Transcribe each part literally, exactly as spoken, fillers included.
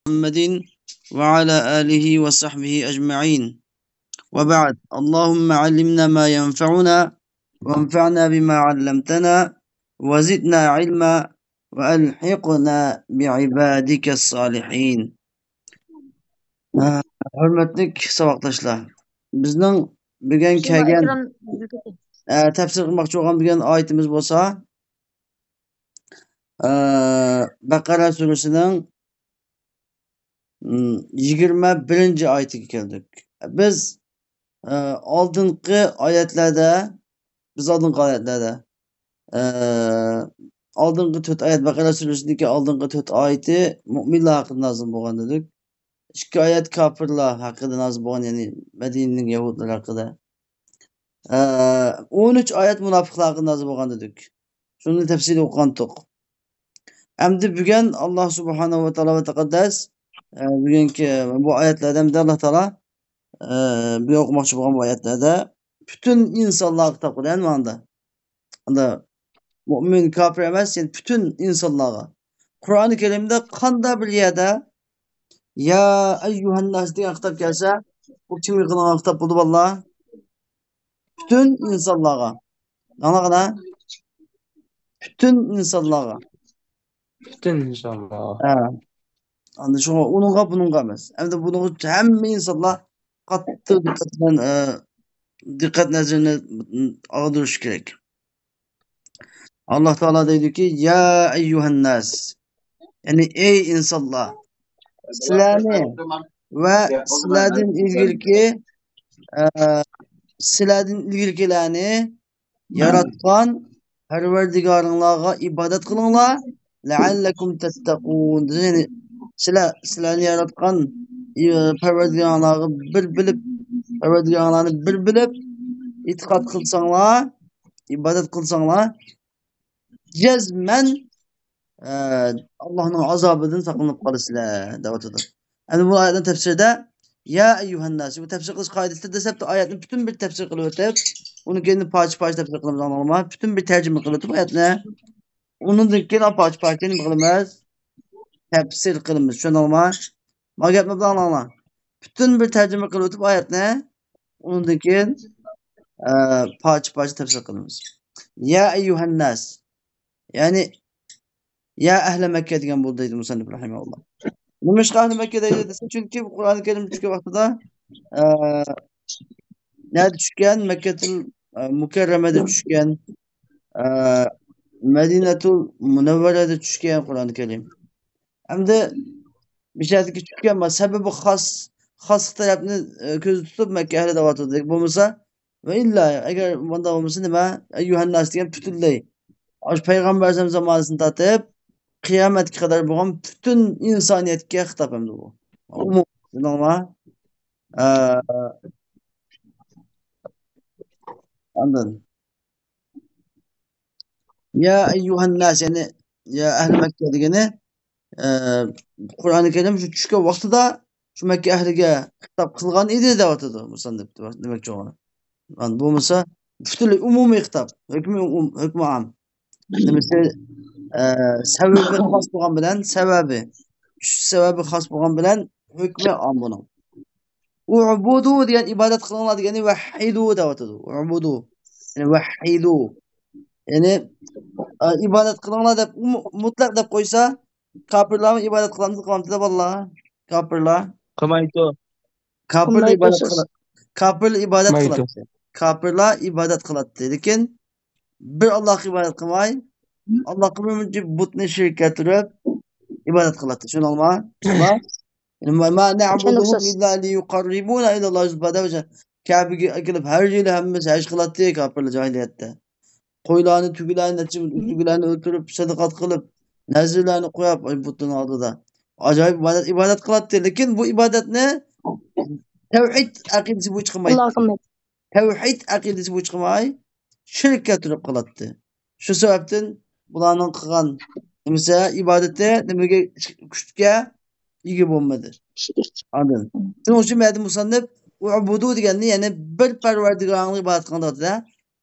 محمد وعلى آله وصحبه أجمعين. وبعد، اللهم علمنا ما ينفعنا وانفعنا بما علمتنا وزدنا علما وألحقنا بعبادك الصالحين. ھە، ھۆرمەتلىك ساۋاقداشلار، بىزنىڭ بۈگۈن كەلگەن، ئە، تەپسىر قىلماقچى بولغان بۈگۈن ئايىتىمىز بولسا، ئە، بەقەرە سۈرىسىنىڭ، م، يىگىرمە بىرىنچى ئايىتىگە كەلدۇق. بىز، ئە، ئالدىنقى ئايەتلەردە، بىز ئالدىنقى ئايەتلەردە، ئە، ئالدىنقى تۆت ئايەت، بەقەرە سۈرىسىدىكى ئالدىنقى تۆت ئايىتى مۇئمىنلار ھەققىدە نازىل بولغان دېدۇق. ئىككى ئايەت كاپىرلار ھەققىدە نازىل بولغان، يەنى مەدىنىنىڭ يەھۇدلىرى ھەققىدە. ئە، ئون ئۈچ ئايەت مۇناپىقلار ھەققىدە نازىل بولغان دېدۇق. شۇنى تەپسىلىي ئوقۇغانتۇق. ئەمدى بۈگۈن ئاللا سۇبھانەھۇ ۋە تائالا ۋە تەقەددەس، ئە، بۈگۈنكى بۇ ئايەتلەردە ئەمدى ئاللا تائالا، ئە، بۈگۈن ئوقۇماقچى بولغان بۇ ئايەتلەردە پۈتۈن ئىنسانلارغا خىتاب قىلىدۇ، ئەمدى ماڭدا. ئەمدى مۇئمىن، كاپىر ئەمەس، يەنى پۈتۈن ئىنسانلارغا. قۇرئانى كەرىمدە قانداق بىر يەردە يا ئەييۇھەنناس دېگەن خىتاب كەلسە، بۇ كىمگە قىلىنغان خىتاب بولىدۇ، بالىلار؟ پۈتۈن ئىنسانلارغا. ئاڭلىغىنا؟ پۈتۈن ئىنسانلارغا. پۈتۈن ئىنسانلارغا. ھە. ئاندىن شۇڭا ئۇنىڭغا، بۇنىڭغا ئەمەس. ئەمدى بۇنىڭغا ھەممە ئىنسانلار قاتتىق دىققەت بىلەن، ئە، دىققەت نەزىرىنى ئاغدۇرۇشى كېرەك. ئاللا تائالا دەيدۇكى، يا ئەييۇھەنناس، يەنى ئەي ئىنسانلار، سىلەرنى ۋە سىلەردىن ئىلگىرىكى، ئە، سىلەردىن ئىلگىرىكىلەرنى ياراتقان پەرۋەردىگارىڭلارغا ئىبادەت قىلىڭلار، لەئەللەكۇم تەتتەقۇن. يەنى سىلەر، سىلەرنى ياراتقان، ئى، پەرۋەردىگارىڭلارغا بىر بىلىپ، پەرۋەردىگارىڭلارنى بىر بىلىپ، ئېتىقاد قىلساڭلار، ئىبادەت قىلساڭلار، جەزمەن، ئە، ئاللانىڭ ئازابىدىن ساقلىنىپ قالىسىلەر، دەۋاتىدۇ. ئەمدى بۇ ئايەتنىڭ تەپسىرىدە، يا ئەييۇھەنناس، بۇ تەپسىر قىلىش قائىدىسىدە دەسلەپتە ئايەتنى پۈتۈن بىر تەپسىر قىلىۋېتىپ، ئۇنىڭ كېيىن پارچە-پارچە تەپسىر قىلىمىز، ئاڭلاڭلارما؟ پۈتۈن بىر تەرجىمە قىلىۋېتىپ ئايەتنى، ئۇنىڭدىن كېيىن پارچە-پارچە نېمە قىلىمىز؟ تەپسىر قىلىمىز، چۈشەندىڭلارما؟ ما گەپنى بىر ئاڭلاڭلار. پۈتۈن بىر تەرجىمە قىلىۋېتىپ ئايەتنى، ئۇنىڭدىن كېيىن، ئە، پارچە-پارچە تەپسىر قىلىمىز. يا ئەييۇھەنناس. يەنى، يا ئەھلى مەككە دېگەن بولدى دەيدۇ مۇسەننىپ رەھىمەھۇللا. نېمىشقا ئەھلى مەككە دەيدۇ دېسە، چۈنكى بۇ قۇرئانى كەرىم چۈشكەن ۋاقتىدا، ئە، نەدە چۈشكەن؟ مەككەتۇل، ئە، مۇكەررەمەدە چۈشكەن، ئە، مەدىنەتۇل مۇنەۋۋەرەدە چۈشكەن قۇرئانى كەرىم. ئەمدى بىر شەرتكە چۈشكەن بار، سەۋەبى خاس، خاس تەرەپنى، ئە، كۆزدە تۇتۇپ مەككە ئەھلى دەۋاتىدۇ. بولمىسا، ۋە ئىللا، ئەگەر مۇنداق بولمىسا نېمە؟ ئەييۇھەنناس دېگەن پۈتۈنلەي، ئاشۇ پەيغەمبەر ئەلەيھىسسالام زامانىسىدىن تارتىپ قىيامەتكە قەدەر بولغان پۈتۈن ئىنسانىيەتكە خىتاب ئەمدى بۇ. ئومۇم، بىلدىڭلارما؟ ئە، ئاندىن. يا ئەييۇھەنناس، يەنى يا ئەھلى مەككە دېگىنى، ئە، قۇرئانى كەرىم شۇ چۈشكەن ۋاقتىدا شۇ مەككە ئەھلىگە خىتاب قىلغان ئىدى دەۋاتىدۇ مۇسەننىپ، دېمەكچى بولغىنى. يەنى بولمىسا پۈتۈنلەي ئومۇمىي خىتاب، ھۆكمى ئوم-، ھۆكمى ئام. نېمىسى، ئە، سەۋەبى خاس بولغان بىلەن، سەۋەبى، چۈشۈش سەۋەبى خاس بولغان بىلەن ھۆكمى ئام بۇنىڭ. ئۇبۇدۇ دېگەن ئىبادەت قىلىڭلار دېگەننى ۋەھھىدۇ دەۋاتىدۇ. ئۇبۇدۇ. يەنى ۋەھھىدۇ. يەنى، ئە، ئىبادەت قىلىڭلار دەپ، مۇ-، مۇتلەق دەپ قويسا، كاپىرلارمۇ ئىبادەت قىلامدۇ، قىلمامدۇ دەپ ئاللا. كاپىرلار. قىلمايدۇ. كاپىرلار قىلمايدۇ ئىبادەت سىز. قىلا-، كاپىرلار ئىبادەت قىلمايدۇ. قىلاتتى. كاپىرلار ئىبادەت قىلاتتى. لېكىن بىر ئاللاغا ئىبادەت قىلماي، ئاللاغا بىر مۇنچە بۇتنى شېرىك كەلتۈرۈپ ئىبادەت قىلاتتى. شۇنىڭغا ما نەعبۇدۇھۇم ئىللا لىيۇقەررىبۇنا ئىلەللاھى زۇلفا دەپ، كەبىگە ئەكېلىپ ھەر يىلى ھەممىسى ھەج قىلاتتى كاپىرلار جاھىلىيەتتە. قويلارنى، تۈگىلەرنى، نەچچە مىڭ تۈگىلەرنى ئۆلتۈرۈپ، سەدىقات قىلىپ، نەزىرلەرنى قويۇپ، ئاي، بۇتنىڭ ئالدىدا ئاجايىپ ئىبادەت، ئىبادەت قىلاتتى. لېكىن بۇ ئىبادەتنى تەۋھىد ئەقىدىسى بويىچە قىلمايتتى. تەۋھىد ئەقىدىسى بويىچە قىلماي، شىرك كەلتۈرۈپ قىلاتتى. شۇ سەۋەبتىن بۇلارنىڭ قىلغان نېمىسى، ئىبادىتى نېمىگە، كۈچكە ئىگە بولمىدى. ئاندىن، شۇنىڭ ئۈچۈن بۇ يەردە مۇسەننىپ ئۇبۇدۇ دېگەننى، يەنى بىر پەرۋەردىگارىڭلارغا ئىبادەت قىلىڭلار دېدى.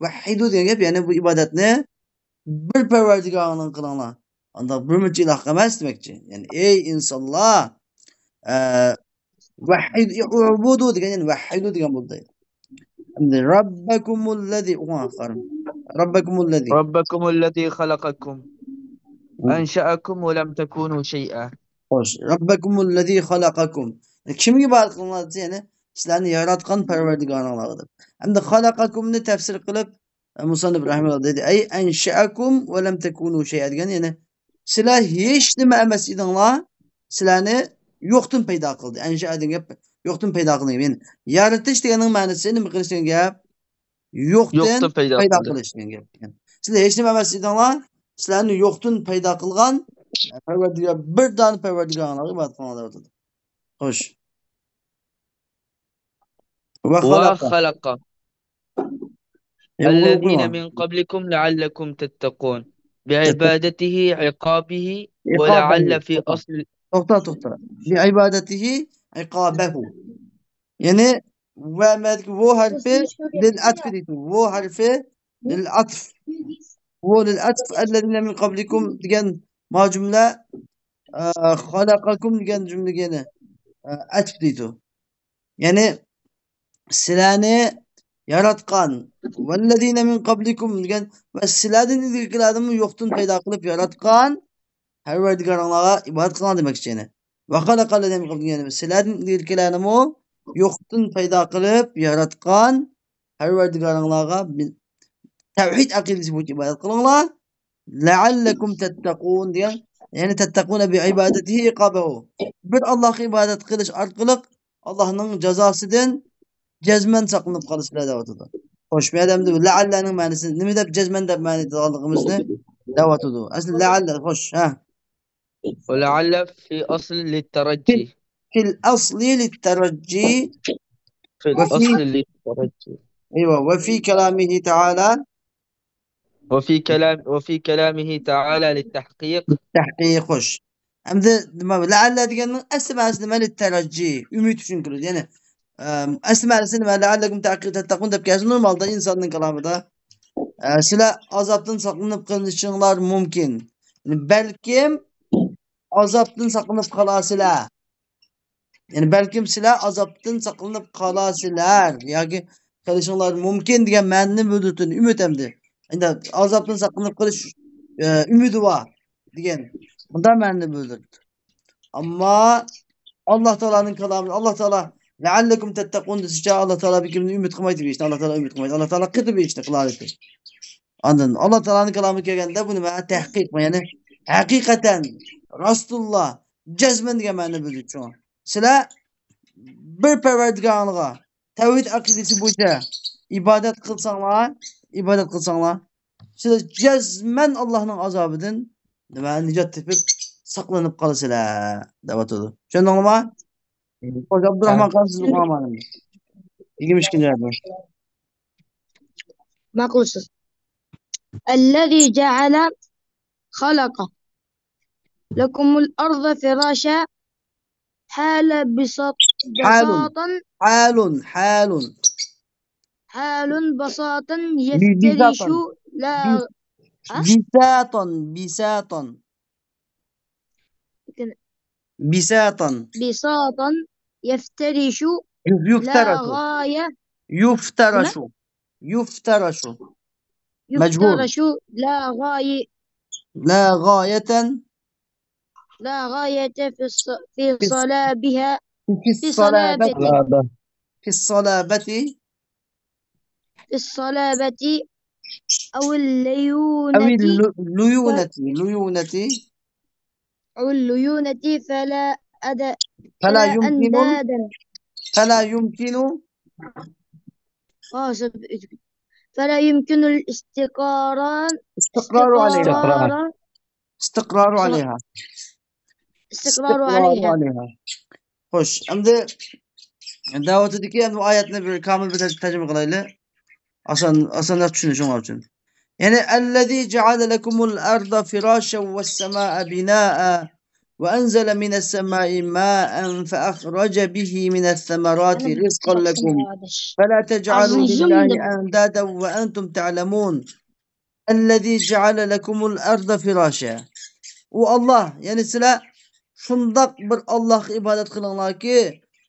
ۋەھھىدۇ دېگەن گەپ، يەنى بۇ ئىبادەتنى بىر پەرۋەردىگارىڭلارغا قىلىڭلار. ئانداق بىر مۇنچە ئىلاھ ئەمەس دېمەكچى. يەنى، ئەي ئىنسانلار، ئە، ۋەھھىد، ئۇبۇدۇ دېگەن، يەنى ۋەھھىدۇ دېگەن بولدى. ئەمدى رەببەكۇمۇللەزى، ئوقۇڭ ئاخىرىن. رەببەكۇمۇللەزى. ربكم الذي خلقكم أنشأكم ولم تكونوا شيئا. خوش. رەببەكۇمۇللەزى خەلەقەكۇم. كىمگە ئىبادەت قىلىڭلار دېسە، يەنى سىلەرنى ياراتقان پەرۋەردىگارىڭلارغا دەپ. ئەمدى خەلەقەكۇمنى تەپسىر قىلىپ، مۇسەننىپ رەھىمەھۇللاھ دېدى، ئەي ئەنشەئەكۇم ۋە لەم تەكۇنۇ شەيئا دېگەن، يەنى سىلەر ھېچ نېمە ئەمەس ئىدىڭلار، سىلەرنى يوقتىن پەيدا قىلدى. ئەنشەئە دېگەن گەپ يوقتىن پەيدا قىلدى. يەنى يارىتىش دېگەننىڭ مەنىسى نېمە قىلىش دېگەن گەپ؟ يوقتىن يوقتىن پەيدا پەيدا قىلدى. قىلىش دېگەن گەپ. سىلەر ھېچ نېمە ئەمەس ئىدىڭلار، سىلەرنى يوقتىن پەيدا قىلغان پەرۋەردىگار، بىر دانە پەرۋەردىگارىڭلارغا ئىبادەت قىلىڭلار دەۋاتىدۇ. خوش. وخلق وخلق الذين من قبلكم لعلكم تتقون بعبادته عقابه ولعل في أصل. توختا، توختا. بعبادته عقابه. يەنى ۋە مەدىكى ۋو ھەرپى لىل ئەتف دەيدۇ. ۋو ھەرپى لىل ئەتف. ۋو لىل ئەتف. الذين من قبلكم دېگەن ما جۈملە، ئە، خەلەقەكۇم دېگەن جۈملىگە يەنە، ئە، ئەتف دەيدۇ. يەنى سىلەرنى ياراتقان، ۋەللەزىنە مىن قەبلىكۇم دېگەن ۋە سىلەردىن ئىلگىرىكىلەرنىمۇ يوقتىن پەيدا قىلىپ ياراتقان پەرۋەردىگارىڭلارغا ئىبادەت قىلىڭ دېمەكچى يەنى. ۋە خەلەقەللەزىنە مىن قەبلىكۇم، يەنى سىلەردىن ئىلگىرىكىلەرنىمۇ يوقتىن پەيدا قىلىپ ياراتقان پەرۋەردىگارىڭلارغا بىل-، تەۋھىد ئەقىدىسى بويىچە ئىبادەت قىلىڭلار. لەئەللەكۇم تەتتەقۇن دېگەن، يەنى تەتتەقۇنە بىئىبادەتىھى ئىقابەھۇ. بىر ئاللاھقا ئىبادەت قىلىش ئارقىلىق ئاللاھنىڭ جازاسىدىن جەزمەن ساقلىنىپ قالىسىلەر دەۋاتىدۇ. خوش، بۇ يەردە ئەمدى لەئەللەنىڭ مەنىسى نېمە دەپ جەزمەن دەپ مەنە ئېيتىدىغانلىقىمىزنى دەۋاتىدۇ. ئەسلى لەئەللە، خوش، ھە. ولعل في أصل للترجي. في الأصل للترجي. في وفي الأصل للترجي. أيوة، وفي كلامه تعالى. وفي كلام، وفي كلامه تعالى للتحقيق. تەھقىق، خوش. ئەمدى نېمە، لەئەللە دېگەننىڭ ئەسلى مەنىسى نېمە؟ لىتتەرەججى، ئۈمىد ئۈچۈن كېلىدۇ. يەنى، ئەم، ئەسلى مەنىسى نېمە؟ لەئەللەكۇم تەقى-، تەتتەقۇن دەپ كەلسە نورمالدا ئىنساننىڭ كالامىدا، ئە، سىلەر ئازابتىن ساقلىنىپ قېلىشىڭلار مۇمكىن. يەنى بەلكىم ئازابتىن ساقلىنىپ قالارسىلەر. يەنى بەلكىم سىلەر ئازابتىن ساقلىنىپ قالارسىلەر ياكى قېلىشىڭلار مۇمكىن دېگەن مەنىنى بىلدۈرىدۇ، ئۈمىد ئەمدى. ئەمدى ئازابتىن ساقلىنىپ قېلىش، ئە، ئۈمىدى بار دېگەن مۇنداق مەنىنى بىلدۈرىدۇ. ئەمما ئاللا تائالانىڭ كالامى، ئاللا تائالا لەئەللەكۇم تەتتەقۇن دېسىچە، ئاللا تائالا بىر كىمنى ئۈمىد قىلمايدۇ بىر ئىشنى، ئاللا تائالا ئۈمىد قىلمايدۇ، ئاللا تائالا قىلىدۇ بىر ئىشنى، قىلالىدۇ. ئاندىن ئاللا تائالانىڭ كالامى كەلگەندە بۇ نېمە؟ تەھقىق، يەنى ھەقىقەتەن، راستۇنلا، جەزمەن دېگەن مەنىنى بىلدۈرىدۇ شۇڭا. سىلەر بىر پەرۋەردىگارىڭلارغا تەۋھىد ئەقىدىسى بويىچە ئىبادەت قىلساڭلار، ئىبادەت قىلساڭلار، سىلەر جەزمەن ئاللانىڭ ئازابىدىن نېمە، نىجات تېپىپ ساقلىنىپ قالىسىلەر دەۋاتىدۇ. چۈشەندىڭلارمۇ؟ خوش، ئابدۇراخمان خان، سىز ئوقۇڭلار مانا. يىگىرمە ئىككىنچى ئايەتنى. ماقۇلسىز. الذي جعل خلق لكم الأرض فراشا حال بساط-، حال. بساطا. حال، حال. حال بساطا ب-، يفترش بساطا. لا، ب-، ها؟ بساطا، بساطا. لكن بساطا. بساطا يفترش يف-، لا يفترش. غاية. يفترش. نعم؟ يفترش. مجهول. يفترش لا غاية. لا غاية. لا غاية في الص-، في في الص-، صلابها. في في الصلابة. الصلابة. في الصلابة. في الصلابة أو الليونة. أو الل-، الليونة، ليونة. أو الليونة فلا أد-، فلا فلا يمكن، أندادا. فلا يمكن. آه، سب-، فلا يمكن الاستقرار، استقرار عليها. استقرار. استقرار عليها. استقرار عليها. خوش، ئەمدى دەۋاتىدۇكى، ئەمدى بۇ ئايەتنى بىر كامىل بىر تەرجىمە قىلايلى. ئاسان، ئاسانراق چۈشىنىشىڭلار ئۈچۈن. يەنى، الذي جعل لكم الأرض فراشا والسماء بناء وأنزل من السماء ماء فأخرج به من الثمرات رزقا لكم فلا تجعلوا لله أندادا وأنتم تعلمون. الذي جعل لكم الأرض فراشا. ئۇ ئاللا، يەنى سىلەر شۇنداق بىر ئاللاھقا ئىبادەت قىلىڭلاركى،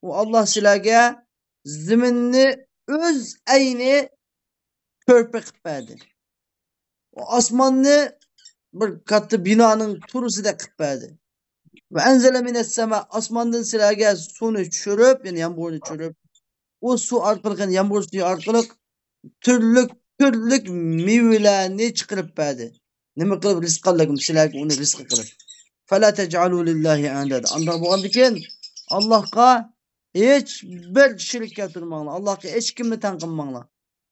ئۇ ئاللاھ سىلەرگە زېمىننى ئۆز ئەينى كۆرپە قىلىپ بەردى. ئۇ ئاسماننى بىر كاتتا بىنانىڭ تۇرۇسىدەك قىلىپ بەردى. ۋە ئەنزەلە مىنەس سەما، ئاسماندىن سىلەرگە سۇنى چۈشۈرۈپ، يەنى يامغۇرنى چۈشۈرۈپ، ئۇ سۇ ئارقىلىق، يەنى يامغۇر سۈيى ئارقىلىق تۈرلۈك، تۈرلۈك مېۋىلەرنى چىقىرىپ بەردى. نېمە قىلىپ؟ رىزقەن لەكۇم، سىلەرگە ئۇنى رىزقى قىلىپ. فەلا تەجئەلۇ لىللاھى ئەندەدە. ئانداق بولغاندىكىن، ئاللاھقا ھېچ بىر شېرىك كەلتۈرمەڭلار. ئاللاھقا ھېچ كىمنى تەڭ قىلماڭلار.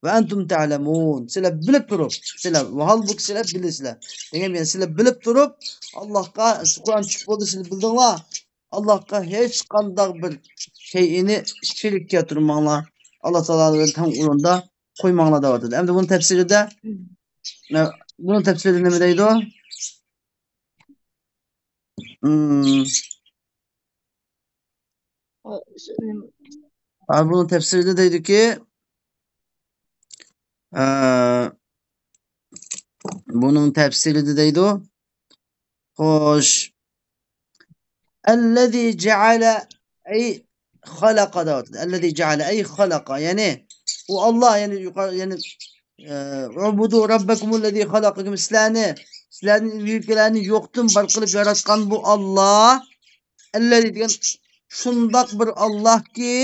ۋە ئەنتۇم تەلەمۇن. سىلەر بىلىپ تۇرۇپ، سىلەر، ھالبۇكى سىلەر بىلىسىلەر. دېگەن يەنى سىلەر بىلىپ تۇرۇپ، ئاللاھقا، قۇرئان چۈشۈپ بولدى، سىلەر بىلدىڭلار. ئاللاھقا ھېچقانداق بىر شەيئىنى شېرىك كەلتۈرمەڭلار. ئاللا تائالا بىلەن تەڭ ئورۇندا قويماڭلار دەۋاتىدۇ. ئەمدى بۇنىڭ تەپسىرىدە، بۇنىڭ تەپسىرىدە نېمە دەيدۇ؟ مم. ھا، بۇنىڭ تەپسىرىدە دەيدۇكى، ئە، بۇنىڭ تەپسىرىدە دەيدۇ. خوش. ئەللەزى جەئەلە ئەي خەلەقە دەۋاتىدۇ. ئەللەزى جەئەلە ئەي خەلەقە. يەنى، ئۇ ئاللا، يەنى يۇقىرى، يەنى، ئە، ئۇبۇدۇ رەببەكۇمۇللەزى خەلەقەكۇم. سىلەرنى، سىلەرنى، ئۆزگىلەرنى يوقتىن بار قىلىپ ياراتقان بۇ ئاللا. ئەللەزى دېگەن شۇنداق بىر ئاللاھكى،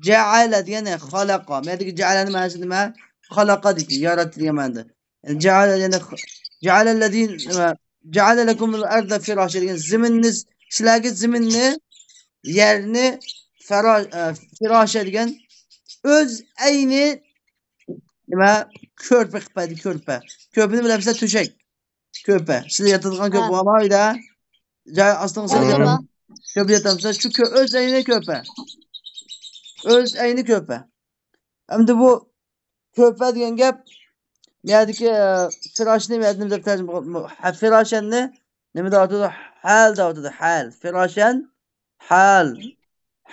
جەئەلە دېگەن خەلەقە. مەندىكى جەئەلەنىڭ مەنىسى نېمە؟ خەلەقە دېگەن، ياراتتى دېگەن مەنىدە. يەنى جەئەلە، يەنى جەئەلەللەزى، نېمە؟ جەئەلە لەكۇمۇل ئەرزە فىراشە دېگەن زېمىننى، سىلەرگە زېمىننى، يەرنى فىرا-، ئە، فىراشە دېگەن ئۆز ئەينى، نېمە؟ كۆرپە قىلىپ بەردى، كۆرپە. كۆرپىنى بىلەمسىلەر؟ تۆشەك. كۆرپە. سىلەر ياتىدىغان كۆرپە ھە. بارمۇ ئۆيدە؟ جاي ئاستىڭىزدا ھە. ياتىدىغان كۆرپە ياتامسىلەر؟ شۇ كۆ-، ئۆز ئەينى كۆرپە. ئۆز ئەينى كۆرپە. ئەمدى بۇ كۆرپە دېگەن گەپ، بۇ يەردىكى، ئە، فىراشنى بۇ يەردە نېمە دەپ تەرجىمە قىلىپ، ھە، فىراشەننى نېمە دەۋاتىدۇ؟ ھەل دەۋاتىدۇ، ھەل. فىراشەن، ھەل.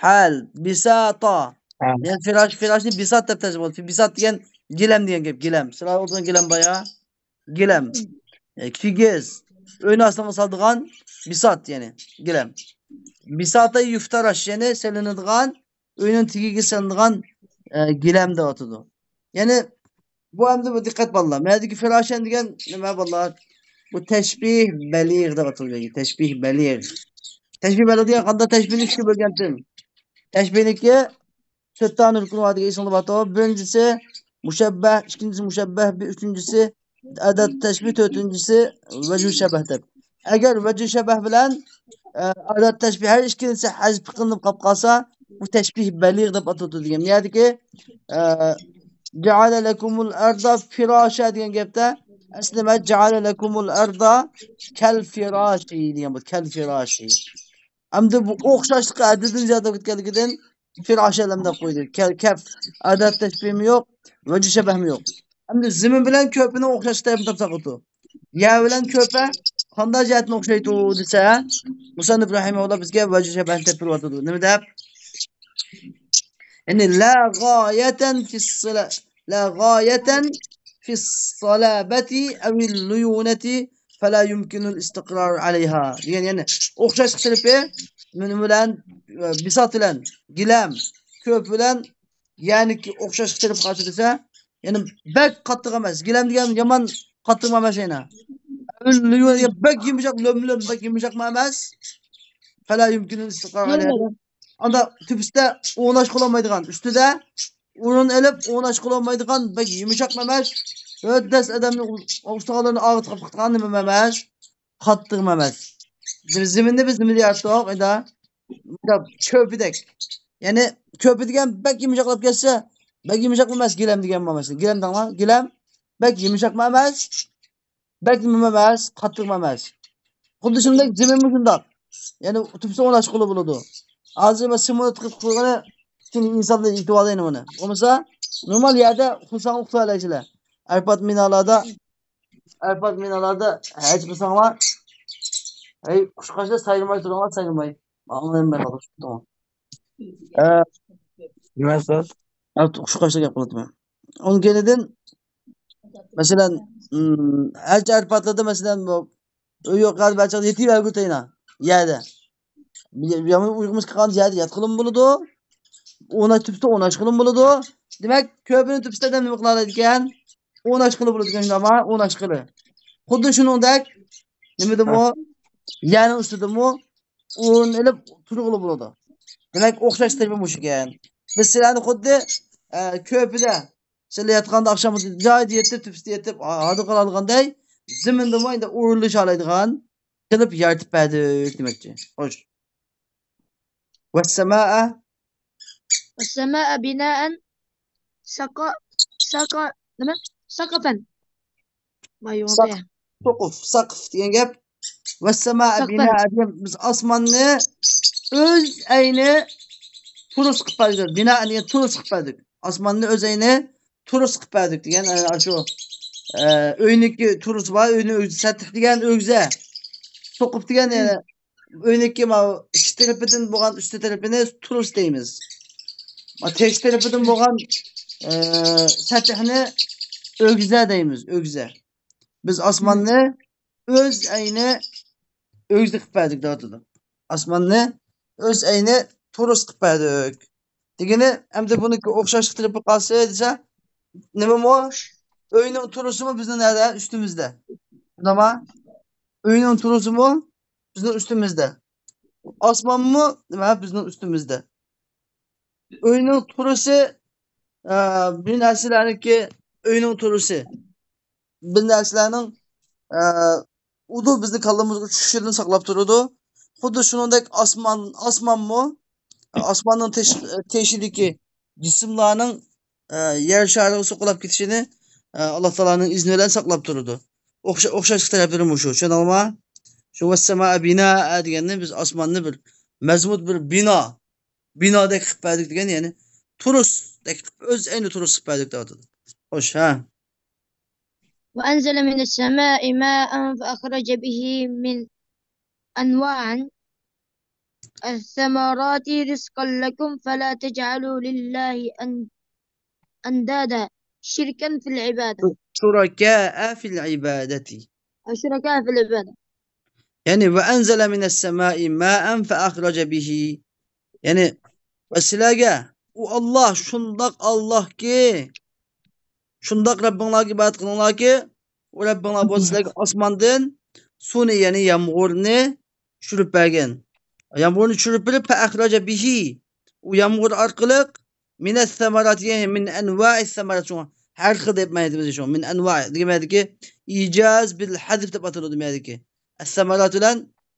ھەل. بىساتا. ھەل. يەنى فىراش، فىراشنى بىسات دەپ تەرجىمە قىلىدۇ. بىسات دېگەن گىلەم دېگەن گەپ، گىلەم. سىلەر ئولتۇرغان گىلەم بار يا؟ گىلەم. ئە، كىگىز. ئۆينىڭ ئاستىغا سالىدىغان بىسات، يەنى گىلەم. بىساتا يۇفتاراش، يەنى سېلىنىدىغان، ئۆينىڭ تېگىگە سېلىنىدىغان، ئە، گىلەم دەۋاتىدۇ. يەنى بۇ ئەمدى بۇ دىققەت بالىلار. مەندىكى فىراشەن دېگەن نېمە بالىلار؟ بۇ تەشبىھ بەلىغ دەپ ئاتىلىدۇ. تەشبىھ بەلىغ. تەشبىھ بەلىغ دېگەن قانداق؟ تەشبىھنى ئۈچكە بۆلگەنتىم. تەشبىھنىڭكى تۆت دانە رۇكنى بار دېگەن ئېسىڭدە بارتۇ. بىرىنچىسى مۇشەببەھ، ئىككىنچىسى مۇشەببەھ بىھ، ئۈچىنچىسى ئادات تەشبىھ، تۆتىنچىسى ۋەجھۇ شەبەھ دەپ. ئەگەر ۋەجھۇ شەبەھ بىلەن، ئە، ئادات تەشبىھ ھەر ئىككىلىسى ھەزپ قىلىنىپ قاپ قالسا، بۇ تەشبىھ بەلىغ دەپ ئاتىلىدۇ دېگەن. بۇ يەردىكى، ئە، جەئەلە لەكۇمۇل ئەرزە فىراشا دېگەن گەپتە ئەسلى نېمە؟ جەئەلە لەكۇمۇل ئەرزە كەل فىراشى دېگەن بۇ، كەل فىراشى. ئەمدى بۇ ئوخشاشلىقى ھەددىدىن زىيادە كەتكەنلىكىدىن فىراشەلەم دەپ قويدى. كەل، كەپ، ئادات تەشبىھمۇ يوق، ۋەجھۇ شەبەھمۇ يوق. ئەمدى زېمىن بىلەن كۆرپىنىڭ ئوخشاش تەرىپىنى تاپساق بولىدۇ. يەر بىلەن كۆرپە قانداق جەھەتتىن ئوخشايدۇ دېسە، مۇسەننىپ رەھىمەھۇللا بىزگە ۋەجھۇ شەبەھنى تېپىۋاتىدۇ. نېمە دەپ؟ يەنى لا غايەتەن فىس سىلا-، لا غايەتەن فىس سالابەتى ئەۋىل لۇيۇنەتى فەلا يۇمكىنۇل ئىستىقرار ئەلەيھا دېگەن، يەنى ئوخشاشلىق تەرىپى نېمە بىلەن؟ بىسات بىلەن، گىلەم، كۆرپە بىلەن، يەنى ئوخشاشلىق تەرىپى قايسى دېسە، يەنى بەك قاتتىق ئەمەس. گىلەم دېگەن يامان قاتتىقمۇ ئەمەس يەنە. بەك يۇمشاق، لۆم لۆم، بەك يۇمشاقمۇ ئەمەس. فەلا يۇمكىنۇل ئىستىقرار ئەلەيھا. ئاندا تۈپۈستە ئوڭناشقا بولالمايدىغان، ئۈستىدە ئورۇن ئېلىپ ئوڭناشقا بولالمايدىغان، بەك يۇمشاقمۇ ئەمەس. ھۆددەس ئادەمنى ئۇ-، ئۇستىخانلىرىنى ئاغرىتىپ قاپتىغان نېمە ئەمەس. قاتتىقمۇ ئەمەس. زېمىننى بىز نېمە دەيتتۇق؟ ئەدا، كۆپىدەك. يەنى كۆپى دېگەن بەك يۇمشاقلاپ كەتسە، بەك يۇمشاقمۇ ئەمەس، گىلەم دېگەن بولماس. گىلەم دەڭلار، گىلەم بەك يۇمشاقمۇ ئەمەس، بەك نېمە ئەمەس، قاتتىقمۇ ئەمەس. خۇددى شۇنداق زېمىنمۇ شۇنداق. يەنى تۈپسە ئوڭلاشقىلى بولىدۇ. ھازىر مەن سېمونت قىلىپ قويغىنى ئۈچۈن ئىنسانلار ئېيتىۋالىدۇ ئۇنى. بولمىسا نورمال يەردە ئۇخلىساڭ ئۇخلاۋالايسىلەر. ئارپاد مىنالاردا، ئارپاد مىنالاردا ھەج قىلساڭلار، ھەي، قۇشقاچلار سايرىماي تۇرۇڭلار، سايرىماي. ئاڭلىنماي قالدى. ئە، نېمە ئۇستاز؟ ئە، قۇشقاچلار گەپ قىلىۋاتىمەن. ئۇنىڭ كەينىدىن، مەسىلەن، ئىم، ھەج ئارپادلىرىدا، مەسىلەن، بۇ ئۆي يوق يەردە بەلچاغدا يېتىۋەرگۈ تەينا يەردە. يامغۇر ئۇيقۇمىز كەلگەن يەردە ياتقىلىمۇ بولىدۇ. ئۇناش تۈپتە ئۇناشقىلىمۇ بولىدۇ. دېمەك، كۆپىنى تۈپتە ئادەم نېمە قىلالايدىكەن؟ ئۇناشقىلى بولىدىكەن، شۇنداقمۇ؟ ئۇناشقىلى. خۇددى شۇنىڭدەك نېمىدىمۇ؟ يەرنىڭ ئۈستىدىمۇ ئورۇن ئېلىپ تۇرغىلى بولىدۇ. دېمەك، ئوخشاش تەرىپى مۇشۇكەن. بىز سىلەرنى خۇددى، ئە، كۆپىدە، سىلەر ياتقاندا ئاخشام جايىدا يېتىپ، تۈپىسىدە يېتىپ، ھا-، ھاردۇق ئالغاندەك، زېمىندىمۇ ئەمدى ئورۇنلىشالايدىغان قىلىپ يارىتىپ بەردۇق دېمەكچى. خوش. والسماء. والسماء بناء سق-، سق-، نېمە؟ سقفا. مايوڭ سق-، سقف، سقف دېگەن گەپ. والسماء سقفا. بناء دېگەن، بىز ئاسماننى ئۆز ئەينى تۇرۇس قىلىپ بەردۇق. بىنا دېگەن تۇرۇس قىلىپ بەردۇق. ئاسماننى ئۆز ئەينى تۇرۇس قىلىپ بەردۇق دېگەن، ئە، شۇ، ئە، ئۆينىڭكى تۇرۇسى بار، ئۆينىڭ ئۆگزىسى، سەتىھ دېگەن ئۆگزە. سوقۇپ دېگەن، ئە، ئۆينىڭكى ماۋۇ ئىچ تەرىپىدىن بولغان ئۈستى تەرىپىنى تۇرۇس دەيمىز. ما تەش تەرىپىدىن بولغان، ئە، سەتىھنى ئۆگزە دەيمىز، ئۆگزە. بىز ئاسماننى ئۆز ئەينى ئۆگزە قىلىپ بەردۇق دەۋاتىدۇ. ئاسماننى ئۆز ئەينى تۇرۇس قىلىپ بەردۇق. دېگىنى، ئەمدى بۇنىڭكى ئوخشاشلىق تەرىپى قالسا دېسە، نېمىمۇ؟ ئۆينىڭ تۇرۇسىمۇ بىزنىڭ نەدە؟ ئۈستىمىزدە. شۇنداقما؟ ئۆينىڭ تۇرۇسىمۇ بىزنىڭ ئۈستىمىزدە. ئاسمانمۇ، نېمە، بىزنىڭ ئۈستىمىزدە. ئۆينىڭ تۇرۇسى، ئە، بىر نەرسىلەرنىڭكى ئۆينىڭ تۇرۇسى. بىر نەرسىلەرنىڭ، ئە، ئۇدۇل بىزنىڭ كاللىمىزغا چۈشۈشىدىن ساقلاپ تۇرىدۇ. خۇددى شۇنىڭدەك ئاسمان، ئاسمانمۇ، ئاسماننىڭ تېش-، تېشىدىكى جىسىملارنىڭ، ئە، يەر شارىغا سوقۇلاپ كېتىشىنى، ئە، ئاللا تائالانىڭ ئىزنى بىلەن ساقلاپ تۇرىدۇ. ئوخشا-، ئوخشاشلىق تەرەپلىرى مۇشۇ، چۈشەندىڭلارمۇ؟ شۇ ۋەسسەمائە بىنائە دېگەننى بىز ئاسماننى بىر مەزمۇت، بىر بىنا، بىنادەك قىلىپ بەردۇق دېگەن، يەنى تۇرۇسدەك قىلىپ، ئۆز ئەينى تۇرۇس قىلىپ بەردۇق دەۋاتىدۇ. خوش، ھە. وأنزل من السماء ماء فأخرج به من أنواع الثمرات رزقا لكم فلا تجعلوا لله أن-، أندادا شركا في العبادة. شركاء في العبادة. شركاء في العبادة. يەنى، وأنزل من السماء ماء فأخرج به. يەنى، ۋە سىلەرگە ئۇ ئاللا شۇنداق ئاللاكى، شۇنداق رەببىڭلارغا ئىبادەت قىلىڭلاركى، ئۇ رەببىڭلار بولسا سىلەرگە ئاسماندىن سۇنى، يەنى يامغۇرنى چۈشۈرۈپ بەرگەن. يامغۇرنى چۈشۈرۈپ بېرىپ، فەئەخرەجە بىھى، ئۇ يامغۇر ئارقىلىق، مىنەس سەمەراتى، يەنى مىن ئەنۋائىس سەمەرات، شۇڭا ھەر خىل دەپ مەنە ئېيتىمىز، شۇڭا مىن ئەنۋائى دېگەن مەنىدىكى ئىجاز بىل ھەزف دەپ ئاتىلىدۇ مەنىدىكى. ئەس سەمەرات بىلەن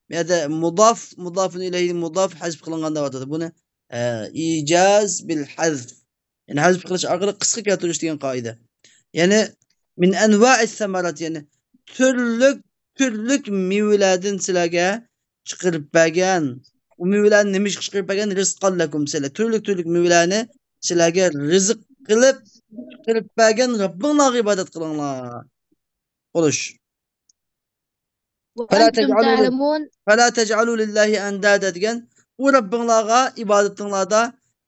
بۇ يەردە مۇداف، مۇدافۇن ئىلەيھى مۇداف ھەزف قىلىنغان دەۋاتىدۇ. بۇنى، ئە، ئىجاز بىل ھەزف. يەنى ھەزف قىلىش ئارقىلىق قىسقا كەلتۈرۈش دېگەن قائىدە. يەنى، مىن ئەنۋائىس سەمەرات، يەنى تۈرلۈك، تۈرلۈك مېۋىلەردىن سىلەرگە چىقىرىپ بەرگەن. ئۇ مېۋىلەرنى نېمە ئىشقا چىقىرىپ بەرگەن؟ رىزقان لەكۇم، سىلەر تۈرلۈك، تۈرلۈك مېۋىلەرنى سىلەرگە رىزىق قىلىپ چىقىرىپ بەرگەن رەببىڭلارغا ئىبادەت قىلىڭلار. بولۇش. فلا وأنتم تجعلوا لل-، تعلمون. فلا تجعلوا لله أندادا دېگەن، ئۇ رەببىڭلارغا ئىبادىتىڭلاردا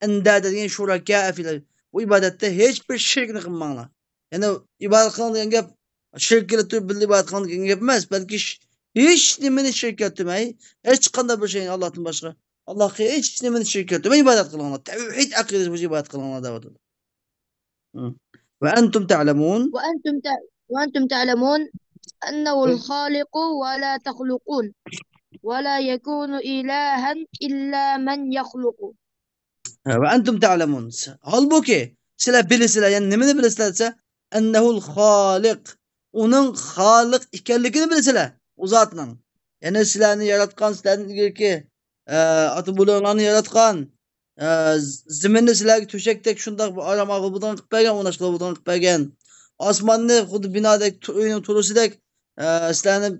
ئەندادا دېگەن شۇرەكا فىل، بۇ ئىبادەتتە ھېچ بىر شېرىكنى قىلماڭلار. يەنى ئىبادەت قىلىڭ دېگەن گەپ، شېرىك كېلتۈرۈپ بىللە ئىبادەت قىلىڭ دېگەن گەپ ئەمەس، بەلكى ھېچ نېمىنى شېرىك كەلتۈرمەي، ھېچقانداق بىر شەينى ئاللاھتىن باشقا، ئاللاھقا ھېچ نېمىنى شېرىك كەلتۈرمەي ئىبادەت قىلىڭلار. تەۋھىد ئەقىدىسى بويىچە ئىبادەت قىلىڭلار دەۋاتىدۇ. وأنتم تعلمون. وأنتم تع-، وأنتم تعلمون أنه الخالق ولا تخلقون ولا يكون إلها إلا من يخلق. ھە، وأنتم تعلمون. ھالبۇكى، سىلەر بىلىسىلەر، يەنى نېمىنى بىلىسىلەر دېسە، أنه الخالق، ئۇنىڭ خالىق ئىكەنلىكىنى بىلىسىلەر، ئۇ زاتنىڭ. يەنى سىلەرنى ياراتقان، سىلەردىن ئىلگىرىكى، ئە، ئاتا-بوۋىلىرىڭلارنى ياراتقان، ئە، زېمىننى سىلەرگە تۆشەكتەك شۇنداق بىر ئارام ئالغىلى بولىدىغان قىلىپ بەرگەن، ئويناشقىلى بولىدىغان قىلىپ بەرگەن. ئاسماننى خۇددى بىنادەك، تۇ-، ئۆينىڭ تورۇسىدەك، ئە، سىلەرنى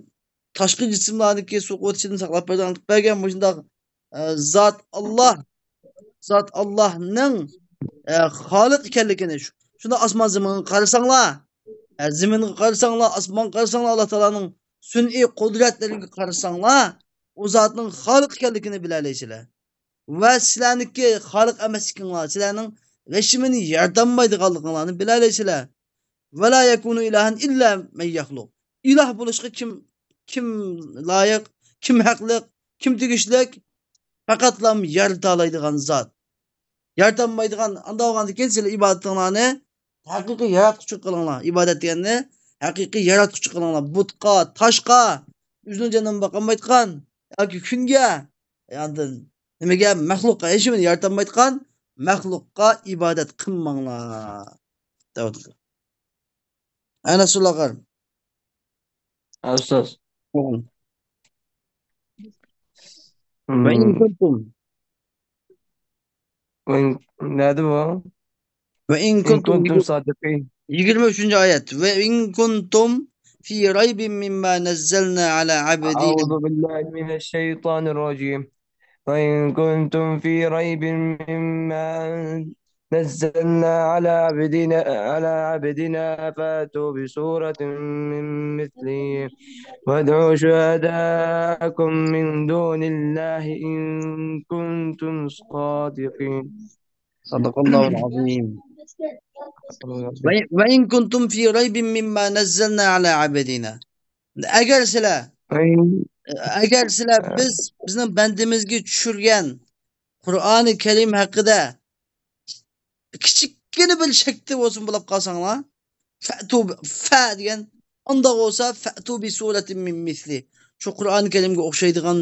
تاشقى جىسىملارنىڭكى سوقۇۋېتىشىدىن ساقلاپ بەرگەن قىلىپ بەرگەن. مۇشۇنداق، ئە، زات ئاللا، زات ئاللانىڭ، ئە، خالىق ئىكەنلىكىنى، شۇ-، شۇنداق ئاسمان زېمىنغا قارىساڭلار، ئە، زېمىنغا قارىساڭلار، ئاسمانغا قارىساڭلار، ئاللا تائالانىڭ سۈنئىي قۇدرەتلىرىگە قارىساڭلار، ئۇ زاتنىڭ خالىق ئىكەنلىكىنى بىلەلەيسىلەر. ۋە سىلەرنىڭكى خالىق ئەمەسلىكىڭلار، سىلەرنىڭ رەھىمىنى ياردانمايدىغانلىقىڭلارنى بىلەلەيسىلەر. ولا يكون إلها إلا من يخلق. ئىلاھ بولۇشقا كىم، كىم لايىق، كىم ھەقلىق، كىم تېگىشلىك؟ پەقەتلام يارىتالايدىغان زات. يارىتالمايدىغان، ئانداق بولغاندىكىن سىلەر ئىبادىتىڭلارنى ھەقىقىي ياراتقۇچىغا قىلىڭلار. ئىبادەت دېگەننى ھەقىقىي ياراتقۇچىغا قىلىڭلار. بۇتقا، تاشقا، ئۆزىنىڭ جېنىنى باقالمايدىغان ياكى كۈنگە، ياندىن نېمىگە، مەخلۇققا، ھېچنېمىنى يارىتالمايدىغان مەخلۇققا ئىبادەت قىلماڭلار. دەۋاتىدۇ. ئەنە شۇلار. ئە، ئۇستاز. مم. وَإِن كُنتُم. وَإِن، نەدە بۇ؟ وَإِن إِن كُنتُم. كُنتُم صَادِقِينَ. يىگىرمە ئۈچىنچى ئايەت. وَإِن كُنتُم فِي رَيْبٍ مِّمَّا نَزَّلْنَا عَلَىٰ عَبْدِينَا. أَعُوذُ بِاللَّهِ مِنَ الشَّيْطَانِ الرَّجِيمِ. وَإِن كُنتُمْ فِي رَيْبٍ مِّمَّا نَزَّلْنَا عَلَىٰ عَبْدِينَا، عَلَىٰ عَبْدِينَا فَأْتُوا بِسُورَةٍ مِّن مِّثْلِهِ وَادْعُوا شُهَدَاءَكُم مِّن دُونِ اللَّهِ إِن كُنتُمْ صَادِقِينَ. صَدَقَ اللَّهُ الْعَظِيمُ. وَإِن، وَإِن كُنتُمْ فِي رَيْبٍ مِّمَّا نَزَّلْنَا عَلَىٰ عَبْدِينَا. ئەگەر سىلەر، ئەگەر سىلەر بىز، بىزنىڭ بەندىمىزگە چۈشۈرگەن قۇرئانى كەرىم ھەققىدە كىچىككىنە بىر شەكتە بولسىمۇ بولاپ قالساڭلار، فەتۇ، فە دېگەن، ئانداق بولسا، فەتۇ بىسۇرەتىن مىن مىسلى، شۇ قۇرئانى كەرىمگە ئوخشايدىغان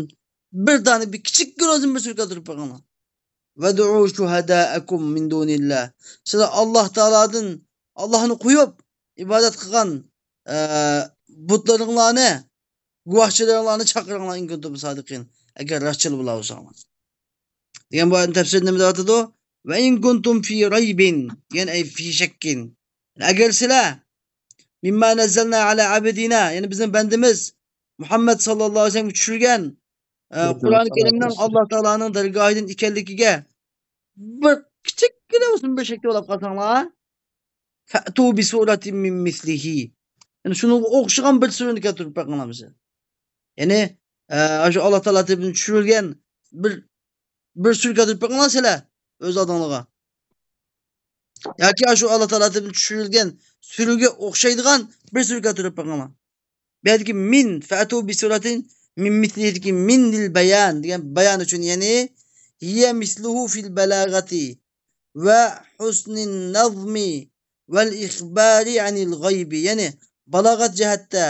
بىر دانە، بىر كىچىككىنە بولسىمۇ بىر سۈرە كەلتۈرۈپ بېقىڭلار. ۋەدئۇ شۇھەدائەكۇم مىن دۇنىللا. سىلەر ئاللاھ تائالادىن، ئاللاھنى قويۇپ ئىبادەت قىلغان، ئە، بۇتلىرىڭلارنى، گۇۋاھچىلىرىڭلارنى چاقىرىڭلار، ئىن كۇنتۇم سادىقىن، ئەگەر راستچىل بولا بولساڭلار. دېگەن بۇ ئايەتنىڭ تەپسىرىدە نېمە دەۋاتىدۇ؟ ۋە ئىن كۇنتۇم فى رەيبىن دېگەن، ئەي فى شەككىن. ئەگەر سىلەر مىمما نەززەلنا ئەلا ئەبدىنا، يەنى بىزنىڭ بەندىمىز مۇھەممەد ساللاللاھۇ ئەلەيھى ۋەسەللەمگە چۈشۈرگەن، ئە، قۇرئان كەرىمنىڭ ئاللاھ تائالانىڭ دەرگاھىدىن ئىكەنلىكىگە بىر كىچىككىنە بولسۇن بىر شەكتە بولاپ قالساڭلار، فەتۇ بىسۇرەتىن مىن مىسلىھى. يەنى شۇنىڭغا ئوخشىغان بىر سۈرىنى كەلتۈرۈپ بېقىڭلار بىزگە. يەنى، ئە، شۇ ئاللاھ تائالا تەرىپىدىن چۈشۈرۈلگەن بىر، بىر سۈرە كەلتۈرۈپ بېقىڭلار سىلەر ئۆز ئالدىڭلارغا. ياكى شۇ ئاللاھ تائالا تەرىپىدىن چۈشۈرۈلگەن سۈرىگە ئوخشايدىغان بىر سۈرە كەلتۈرۈپ بېقىڭلار. بۇ يەردىكى مىن، فەتۇ بىسۇرەتىن مىن مىسلىھىدىكى مىن لىل بايان دېگەن بايان ئۈچۈن، يەنى، ھىيە مىسلۇھۇ فىل بالاغەتى ۋە ھۇسنىن نەزمى ۋەل ئىخبارى ئەنىل غەيبى، يەنى بالاغەت جەھەتتە،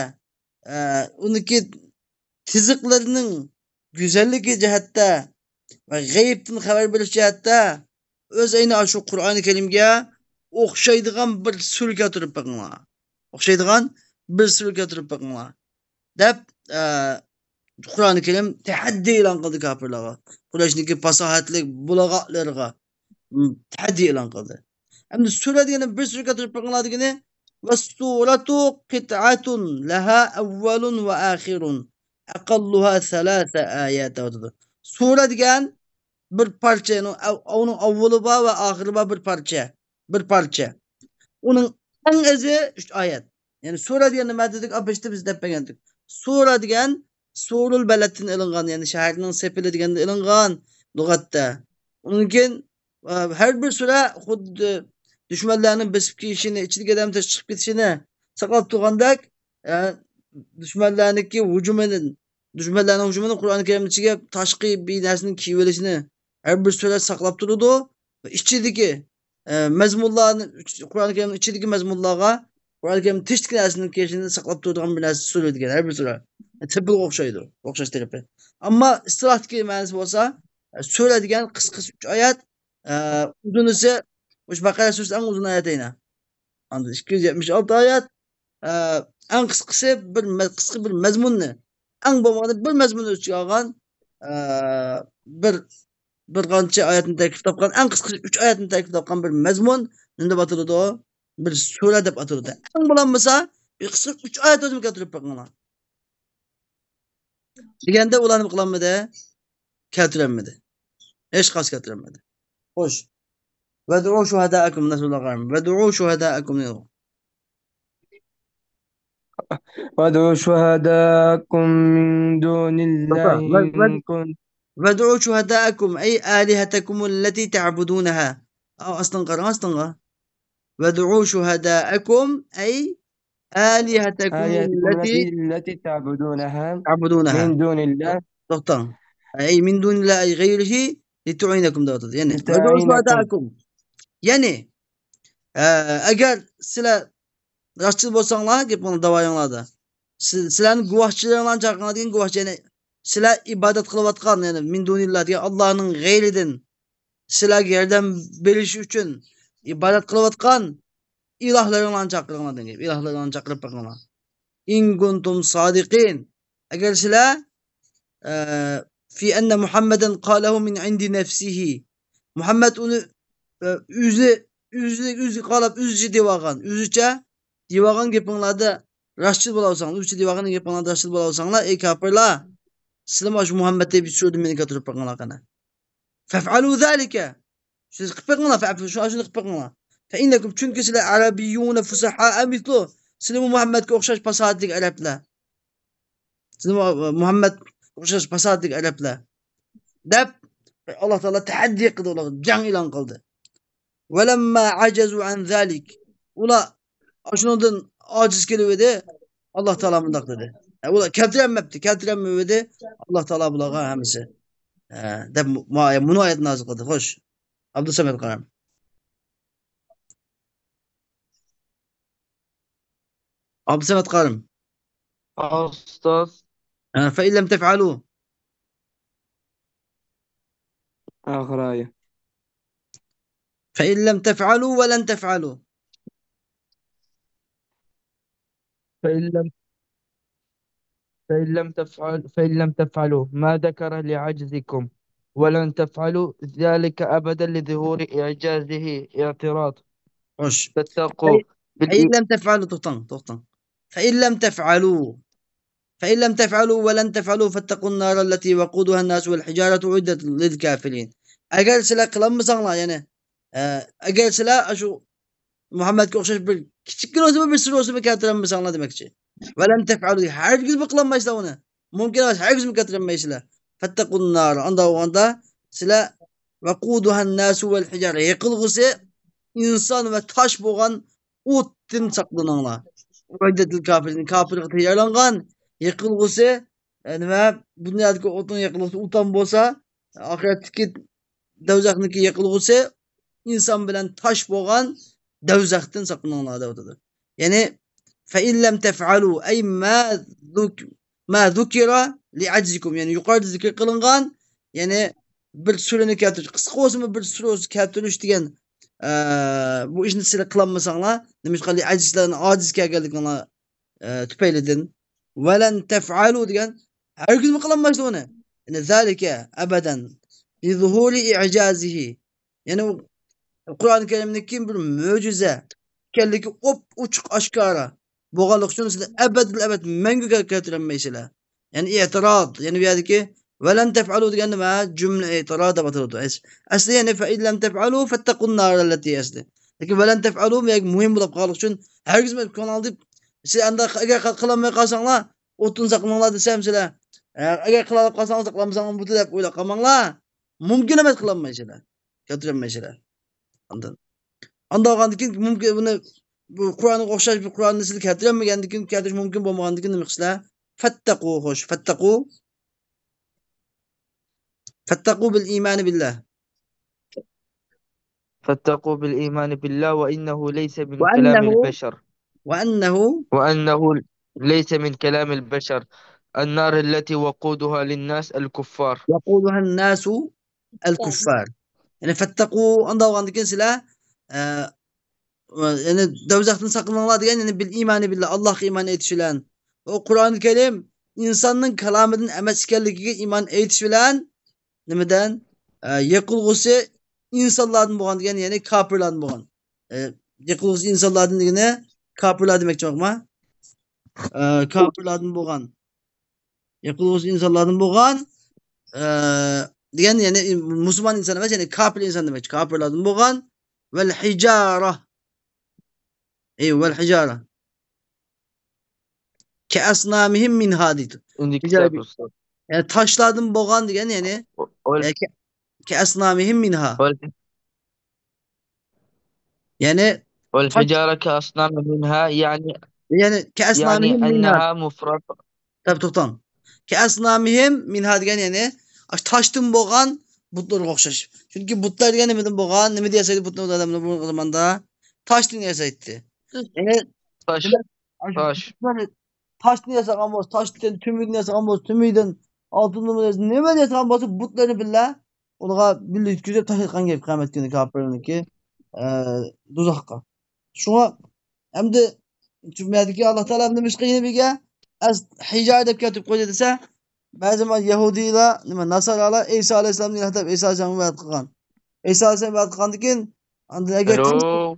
ئە، ئۇنىڭكى تىزىقلىرىنىڭ گۈزەللىكى جەھەتتە ۋە غەيىبتىن خەۋەر بېرىش جەھەتتە ئۆز ئەينى ئاشۇ قۇرئانى كەرىمگە ئوخشايدىغان بىر سۈرە كەلتۈرۈپ بېقىڭلار. ئوخشايدىغان بىر سۈرە كەلتۈرۈپ بېقىڭلار، دەپ، ئە، قۇرئانى كەرىم تەھەددىي ئېلان قىلدى كاپىرلارغا. قۇرەيشنىڭكى پاساھەتلىك بۇلغاقلىرىغا، م، تەھەددىي ئېلان قىلدى. ئەمدى سۈرە دېگەندە بىر سۈرە كەلتۈرۈپ بېقىڭلار دېگىنى، ۋەسسۇرەتۇ قىتئەتۇن لەھا ئەۋۋەلۇن ۋە ئاخىرۇن ئەقەللۇھا سەلاسە ئايات دەۋاتىدۇ. سۈرە دېگەن بىر پارچە، ئۇنىڭ ئاۋ-، ئۇنىڭ ئاۋۋىلى بار ۋە ئاخىرى بار بىر پارچە. بىر پارچە. ئۇنىڭ ئەڭ ئېزى ئۈچ ئايەت. يەنى سۈرە دېگەن نېمە دېدۇق؟ ئاپېشتا بىز دەپ بەرگەنتۇق. سۈرە دېگەن سۇرۇل بەلەدتىن ئېلىنغان، يەنى شەھەرنىڭ سېپىلى دېگەندىن ئېلىنغان لۇغەتتە. ئۇنىڭدىن كېيىن، ئە، ھەر بىر سۈرە خۇددى دۈشمەنلەرنىڭ بېسىپ كېلىشىنى، ئىچىدىكى ئادەم تېز چىقىپ كېتىشىنى ساقلاپ تۇرغاندەك، ئە، دۈشمەنلەرنىڭكى ھۇجۇمىدىن، دۈشمەنلەرنىڭ ھۇجۇمىدىن قۇرئان كەرىم ئىچىگە تاشقى بىر نەرسىنىڭ كىرىۋېلىشىنى ھەر بىر سۈرە ساقلاپ تۇرىدۇ. ۋە ئىچىدىكى، ئە، مەزمۇنلارنى، قۇرئان كەرىمنىڭ ئىچىدىكى مەزمۇنلارغا قۇرئان كەرىم تېشىدىكى نەرسىنىڭ كىرىشىنى ساقلاپ تۇرىدىغان بىر نەرسە سۈرە دېگەن ھەر بىر سۈرە. تېپىلغا ئوخشايدۇ، ئوخشاش تەرىپى. ئەمما ئىستىلاھتىكى مەنىسى بولسا، ئە، سۈرە دېگەن قىسقىسى ئۈچ ئايەت، ئە، ئۇزۇنىسى، مۇشۇ بەقەرە سۈرىسى ئەڭ ئۇزۇن ئايەت ئەينە. ئاندىن ئىككى يۈز يەتمىش ئالتە ئايەت، ئە، ئەڭ قىسقىسى بىر مە-، قىسقا بىر مەزمۇننى، ئەڭ بولمىغاندا بىر مەزمۇننى ئۆز ئىچىگە ئالغان، ئە، بىر، بىر قانچە ئايەتنى تەركىب تاپقان، ئەڭ قىسقىسى ئۈچ ئايەتنى تەركىب تاپقان بىر مەزمۇن نېمە دەپ ئاتىلىدۇ؟ بىر سۈرە دەپ ئاتىلىدۇ. ئەڭ بولمىسا بىر قىسقا ئۈچ ئايەت ئۆزىمۇ كەلتۈرۈپ بېقىڭلار. دېگەندە ئۇلار نېمە قىلالمىدى؟ كەلتۈرەلمىدى. ھېچقايسى كەلتۈرەلمىدى. خوش. ۋەدئۇ شۇھەدائەكۇم، نەسرۇللاھى غالىب. ۋەدئۇ شۇھەدائەكۇم دېدى. وَادْعُوا شُهَدَاءَكُم مِّن دُونِ اللَّهِ إِن كُنتُمْ. وَادْعُوا شُهَدَاءَكُمْ، أي آلهتكم التي تعبدونها. ئاۋۇ ئاستىڭغا قاراڭ، ئاستىڭغا. وَادْعُوا شُهَدَاءَكُمْ، أي آلهتكم التي تعبدونها مِن دُونِ اللَّهِ. توختاڭ. ئەي مىن دۇنىللاھى غەيرىھى لىتۇئىنەكۇم دەۋاتىدۇ. يەنى، لىتۇئىنەكۇم. شۇھەدائىكۇم. يەنى، ئە، ئەگەر سىلەر راستچىل بولساڭلار، گېپىڭلار، داۋايىڭلاردا. سىز، سىلەرنىڭ گۇۋاھچىلىرىڭلارنى چاقىرىڭلار دېگەن گۇۋاھچى، يەنى سىلەر ئىبادەت قىلىۋاتقان، يەنى مىن دۇنىللا دېگەن ئاللانىڭ غەيرىدىن سىلەرگە ياردەم بېرىش ئۈچۈن ئىبادەت قىلىۋاتقان ئىلاھلىرىڭلارنى چاقىرىڭلار دېگەن گەپ. ئىلاھلىرىڭلارنى چاقىرىپ بېقىڭلار. ئىن كۇنتۇم سادىقىن. ئەگەر سىلەر، ئە، في أن محمدا قاله من عند نفسه. مۇھەممەد ئۇنى، ئە، ئۆزى، ئۆزى، ئۆزى قالاپ، ئۆزىچە دېۋالغان، ئۆزىچە دېۋالغان گېپىڭلاردا راستچىل بولاۋساڭلار، ئۆزىچە دېۋالغان گېپىڭلاردا راستچىل بولاۋساڭلار، ئەي كاپىرلار، سىلەرمۇ ئاشۇ مۇھەممەد دەپ بىر سۈرىدە مېنى كەلتۈرۈپ بېقىڭلار قېنى. فافعلوا ذلك. شۇنى قىلىپ بېقىڭلار، فافعلوا، شۇ، شۇنى قىلىپ بېقىڭلار. فإنكم، چۈنكى سىلەر عربيون فصحاء مثله، سىلەرمۇ مۇھەممەدكە ئوخشاش پاساھەتلىك ئەرەبلەر. سىلەرمۇ مۇھەممەدكە ئوخشاش پاساھەتلىك ئەرەبلەر. دەپ، ئاللا تائالا تەھەددى قىلدى ئۇلارغا، جەڭ ئېلان قىلدى. ولما عجزوا عن ذلك. ئۇلار ئاشۇنىڭدىن ئاجىز كېلىۋىدى. ئاللا تائالا مۇنداق دېدى. ئە، ئۇلار كەلتۈرەلمەپتۇ، كەلتۈرەلمىۋىدى. ئاللا تائالا بۇلارغا ھەممىسى، ئە، دەپ مۇ-، مۇ-، مۇنۇ ئايەتنى نازىل قىلدى. خوش. ئابدۇسەمەت قارام. ئابدۇسەمەت قارىم. ئۇستاز. ھە، فإن لم تفعلوا. ئاخىر ئايە. فإن لم تفعلوا ولن تفعلوا. فإن لم، فإن لم تفعل، فإن لم تفعلوا ما ذكر لعجزكم، ولن تفعلوا ذلك أبدا لظهور إعجازه اعتراض. خوش. فاتقوا فإن، بال- فإن لم تفعلوا، توختاڭ، توختاڭ. فإن لم تفعلوا، فإن لم تفعلوا ولن تفعلوا فاتقوا النار التي وقودها الناس والحجارة أعدت للكافرين. ئەگەر سىلەر قىلالمىساڭلار، يەنى، ئە، ئەگەر سىلەر ئاشۇ مۇھەممەدكە ئوخشاش بىر كىچىككىنە بولسىمۇ، بىر سىر بولسىمۇ كەلتۈرەلمىسەڭلار دېمەكچى. ولن تفعلوا، ھەرگىزمۇ قىلالمايسىلەر ئۇنى. مۇمكىن ئەمەس، ھەرگىزمۇ كەلتۈرەلمەيسىلەر. فاتقوا النار، ئانداق بولغاندا سىلەر وقودها الناس والحجارة، يېقىلغۇسى ئىنسان ۋە تاش بولغان ئوتتىن ساقلىنىڭلار. أعدت للكافرين، كاپىرغا تەييارلانغان يېقىلغۇسى، ئە، نېمە، بۇ دۇنيادىكى ئوتنىڭ يېقىلغۇسى ئوتتىن بولسا، ئاخىرەتتىكى دوزاخنىڭكى يېقىلغۇسى ئىنسان بىلەن تاش بولغان دوزاختىن ساقلىنىڭلار دەۋاتىدۇ. يەنى، فإن لم تفعلوا، أي ما ذك-، ما ذكر لعجزكم، يەنى يۇقىرىدا زىكىر قىلىنغان، يەنى بىر سۈرىنى كەلتۈرۈش، قىسقا بولسىمۇ بىر سۈرە كەلتۈرۈش دېگەن، ئە، بۇ ئىشنى سىلەر قىلالمىساڭلار، نېمىشقا؟ لعجزكم، ئاجىز كەلگەنلىكىڭلار ئە، تۈپەيلىدىن. ولن تفعلوا دېگەن، ھەرگىزمۇ قىلالمايسىلەر ئۇنى. يەنى ذلك أبدا لظهور إعجازه. يەنى ئۇ قۇرئان كەرىمدىكى بىر مۆجىزە ئىكەنلىكى ئوپئوچۇق ئاشكارا بولغانلىقى ئۈچۈن سىلەر ئەبەدىل ئەبەد مەڭگۈ كەل-، كەلتۈرەلمەيسىلەر. يەنى ئېتىراز، يەنى بۇ يەردىكى ولن تفعلوا دېگەندە مانا جۈملە ئېتىراز دەپ ئاتىلىدۇ. ئەس-، ئەسلى يەنى فإن لم تفعلوا فاتقوا النار التي ئەسلى. لېكىن ولن تفعلوا مۇھىم بولۇپ قالغان ئۈچۈن ھەرگىز كۆڭلۈڭلاردا سىز ئانداق ئەگەر قىل-، قىلالماي قالساڭلار ئوتتىن ساقلىنىڭلار دېسەم سىلەر، ئە، ئەگەر قىلالىپ قالساڭلار ساقلانمىساڭلار بولدى دەپ ئويلاپ قالماڭلار. مۇمكىن ئەمەس، قىلالمايسىلەر. كەلتۈرەلمەيسىلەر. ئاندىن، ئانداق بولغاندىن كېيىن مۇمكىن بۇنى، بۇ قۇرئانغا ئوخشاش بىر قۇرئاننى سىلەر كەلتۈرەلمىگەندىن كېيىن كەلتۈرۈش مۇمكىن بولمىغاندىن كېيىن نېمە قىلىسىلەر؟ فاتقوا، خوش، فاتقوا. فاتقوا بالإيمان بالله. فاتقوا بالإيمان بالله وإنه ليس من كلام وأنه، البشر. وأنه، وأنه ليس من كلام البشر. النار التي وقودها للناس الكفار. وقودها الناس الكفار. يەنى فاتقوا، ئانداق بولغاندىن كېيىن سىلەر، ئە، يەنى دوزاختىن ساقلىنىڭلار دېگەن، يەنى بالإيمان بالله، ئاللاھقا ئىمان ئېيتىش بىلەن. ئۇ قۇرئان كەرىم ئىنساننىڭ كالامىدىن ئەمەس ئىكەنلىكىگە ئىمان ئېيتىش بىلەن، نېمىدىن؟ ئە، يېقىلغۇسى ئىنسانلاردىن بولغان دېگەن، يەنى كاپىرلاردىن بولغان. ئە، يېقىلغۇسى ئىنسانلاردىن دېگىنى كاپىرلار دېمەكچى بولغان. ئە، كاپىرلاردىن بولغان. يېقىلغۇسى ئىنسانلاردىن بولغان، ئە، دېگەن، يەنى مۇسۇلمان ئىنسان ئەمەس، يەنى كاپىر ئىنسان دېمەكچى. كاپىرلاردىن بولغان. والحجارة. ئەي، والحجارة. كأصنامهم منها دەيدۇ. ئىندىكى يەنى تاشلاردىن بولغان دېگەن، يەنى، ئە، كە-، كأصنامهم منها. يەنى والحجارة كأصنامهم منها، يەنى، يەنى كأصنامهم منها. توختاڭ. كأصنامهم منها دېگەن، يەنى ئاشۇ تاشتىن بولغان بۇتلارغا ئوخشاش. چۈنكى بۇتلار دېگەن نېمىدىن بولغان، نېمىدىن ياسايدى بۇتنى ئۇ ئادەملەر بۇ زاماندا؟ تاشتىن ياسايتتى. يەنى تاش. نېمە؟ ئاشۇ تاش. بۇتلار تاشتىن ياسالغان بولسا، تاشتىن، تۈمۈردىن ياسالغان بولسا، تۈمۈردىن، ئالتۇندىن ياسالغان، نېمىدىن ياسالغان بولسا، بۇتلىرىنى بىللە ئۇنىڭغا بىللە يۆتكىزىپ تاشلايدىغان گەپ قىيامەت كۈنى كاپىرنىڭكى، ئە، دوزاخقا. شۇڭا ئەمدى شۇ يەردىكى ئاللا تائالا ئەمدى مۇشۇ قىيىنى بىرگە ئەس ھىجارە دەپ كەلتۈرۈپ قويدى دېسە، بەزى ما يەھۇدىيلار، نېمە، ناسارالار ئەيسا ئەلەيھىسسالامنى ئىلاھ دەپ ئەيسا ئەلەيھىسسالامنى ئىبادەت قىلغان. ئەيسا ئەلەيھىسسالامنى ئىبادەت قىلغاندىن كېيىن ئاندىن ئەگەر تاش، ھەلو.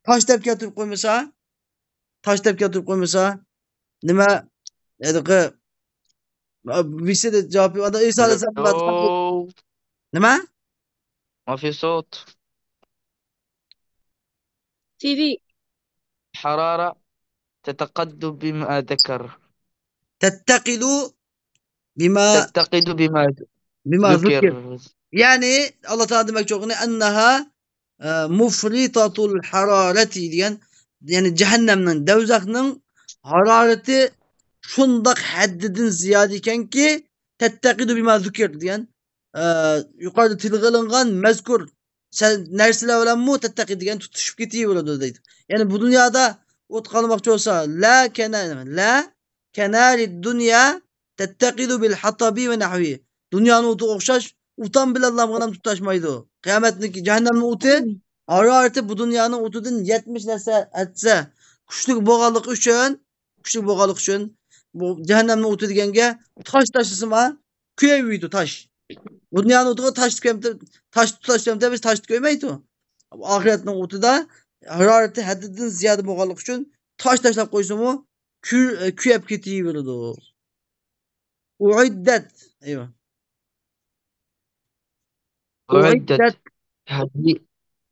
تاش دەپ كەلتۈرۈپ قويمىسا، تاش دەپ كەلتۈرۈپ قويمىسا، نېمە، ھېلىقى، بىسى دە جاۋاب، ئاندىن ئەيسا ئەلەيھىسسالام ئىبادەت قىلغان. ھەلو. نېمە؟ ما في صوت. سيدي. حرارة تتقد بما ذكر. تتقد بما تتقد بما بما ذكر. ذكر. يەنى، ئاللا تائالا دېمەكچى بولغىنى، أنها، ئە، مفرطة الحرارة دېگەن، يەنى جەھەننەمنىڭ، دوزاخنىڭ ھارارىتى شۇنداق ھەددىدىن زىيادە ئىكەنكى، تتقد بما ذكر دېگەن، ئە، يۇقىرىدا تىلغا ئېلىنغان مەزكۇر سەن نەرسىلەر بىلەنمۇ تەتتەقى دېگەن تۇتىشىپ كېتىۋېرىدۇ دەيدۇ. يەنى بۇ دۇنيادا ئوت قالماقچى بولسا، لا كەنە-، لا كەنارى دۇنيا تەتتەقىدۇ بىل ھاتابى ۋە نەھۋى. دۇنيانىڭ ئوتىغا ئوخشاش ئوتان بىلەنلا غىنام تۇتاشمايدۇ. قىيامەتنىڭكى جەھەننەمنىڭ ئوتى ھارارىتى بۇ دۇنيانىڭ ئوتىدىن يەتمىش ھەسسە، ھەسسە كۈچلۈك بولغانلىقى ئۈچۈن، كۈچلۈك بولغانلىقى ئۈچۈن، بۇ جەھەننەمنىڭ ئوتى دېگەنگە تاش تاشلىسىما، كۆيۈۋېرىدۇ تاش. بۇ دۇنيانىڭ ئوتىغا تاش كۆيمەيدۇ، تاش تاشلىسا بىز تاشنى كۆيمەيدۇ. ئاخىرەتنىڭ ئوتىدا ھارارىتى ھەددىدىن زىيادە بولغانلىقى ئۈچۈن تاش تاشلاپ قويسىمۇ، كۈ-، كۆيۈپ كېتىۋېرىدۇ. ئۇئىددەت. ئەيۋا. أعدت. أعدت. هي-،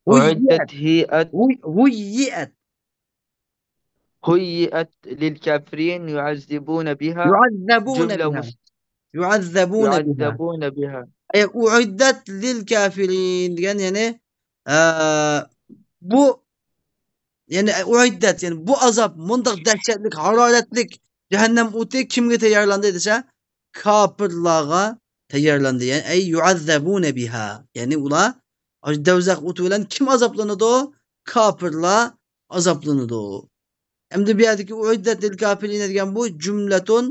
أعدت هيئت. هي-، هيئت. هيئت للكافرين يعذبون بها. يعذبون جملة بها. مس-، يعذبون بها. يعذبون بها. ئەي، أعدت للكافرين دېگەن، يەنى، ئە، بۇ يەنى، ئۇئىددەت، يەنى بۇ ئازاب، مۇنداق دەھشەتلىك، ھارارەتلىك جەھەننەم ئوتى كىمگە تەييارلاندى دېسە، كاپىرلارغا تەييارلاندى. يەنى، ئەي يۇئەززەبۇنە بىھا. يەنى ئۇلار، ئاشۇ دوزاخ ئوتى بىلەن كىم ئازابلىنىدۇ؟ كاپىرلار ئازابلىنىدۇ. ئەمدى بۇ يەردىكى ئۇئىددەت لىل كافىرىنە دېگەن بۇ جۈملەتۇن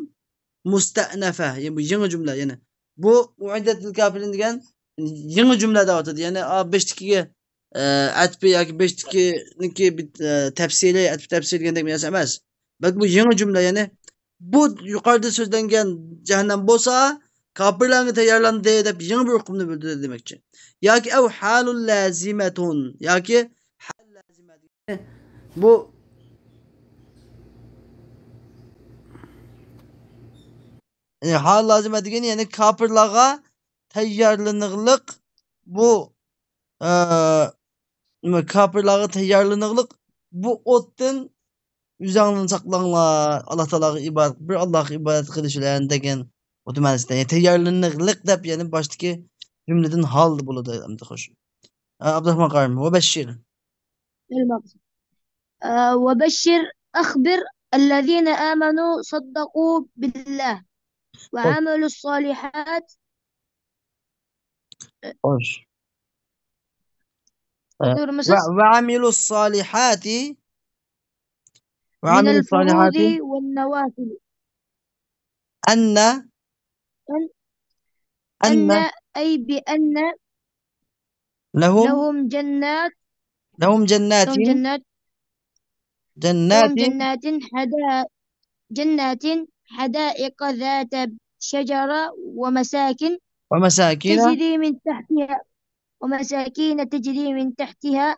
مۇستەئنەفە، يەنى بۇ يېڭى جۈملە، يەنى بۇ ئۇئىددەت لىل كافىرىن دېگەن يېڭى جۈملە دەۋاتىدۇ. يەنى، ئا، بېشىدىكىگە، ئە، ئەتپى ياكى بېشىدىكىنىڭكى بىر، ئە، تەپسىلى، ئەتپى تەپسىلى دېگەندەك بىر نەرسە ئەمەس. بەلكى بۇ يېڭى جۈملە، يەنى بۇ يۇقىرىدا سۆزلەنگەن جەھەننەم بولسا، كاپىرلارغا تەييارلاندى دەپ يېڭى بىر ئۇقۇمنى بىلدۈردى دېمەكچى. ياكى ئەۋ ھالۇل لازىمەتۇن، ياكى ھال لازىمە. بۇ، يەنى ھال لازىمە دېگەن، يەنى كاپىرلارغا تەييارلىنىغلىق بۇ، ئە، نېمە، كاپىرلارغا تەييارلىنىغلىق بۇ ئوتتىن ئۆزۈڭلارنى ساقلاڭلار، ئاللا تائالاغا ئىبادەت، بىر ئاللاغا ئىبادەت قىلىش بىلەن دېگەن ئوتى مەنىسىدە. يەنى تەييارلىنىغلىق دەپ، يەنى باشتىكى جۈملىدىن ھال بولىدۇ ئەمدى، خوش. ئە، ئابدۇراخمان قارىم، ۋەبەششىر. المغز. آه، وبشر، أخبر الذين آمنوا صدقوا بالله وعملوا الصالحات. خوش. ئە، دۇرمۇسىز؟ ۋە، ۋە ئامىلۇس سالىھاتى. ۋە من ئامىلۇس الفروض سالىھاتى. والنوافل. أن. أن، أن. أن، أي بأن لهم، لهم جنات، لهم جنات، لهم جنات، جنات، لهم جنات حدا-، جنات حدائق ذات شجر ومساكن ومساكن تجري من تحتها، ومساكن تجري من تحتها،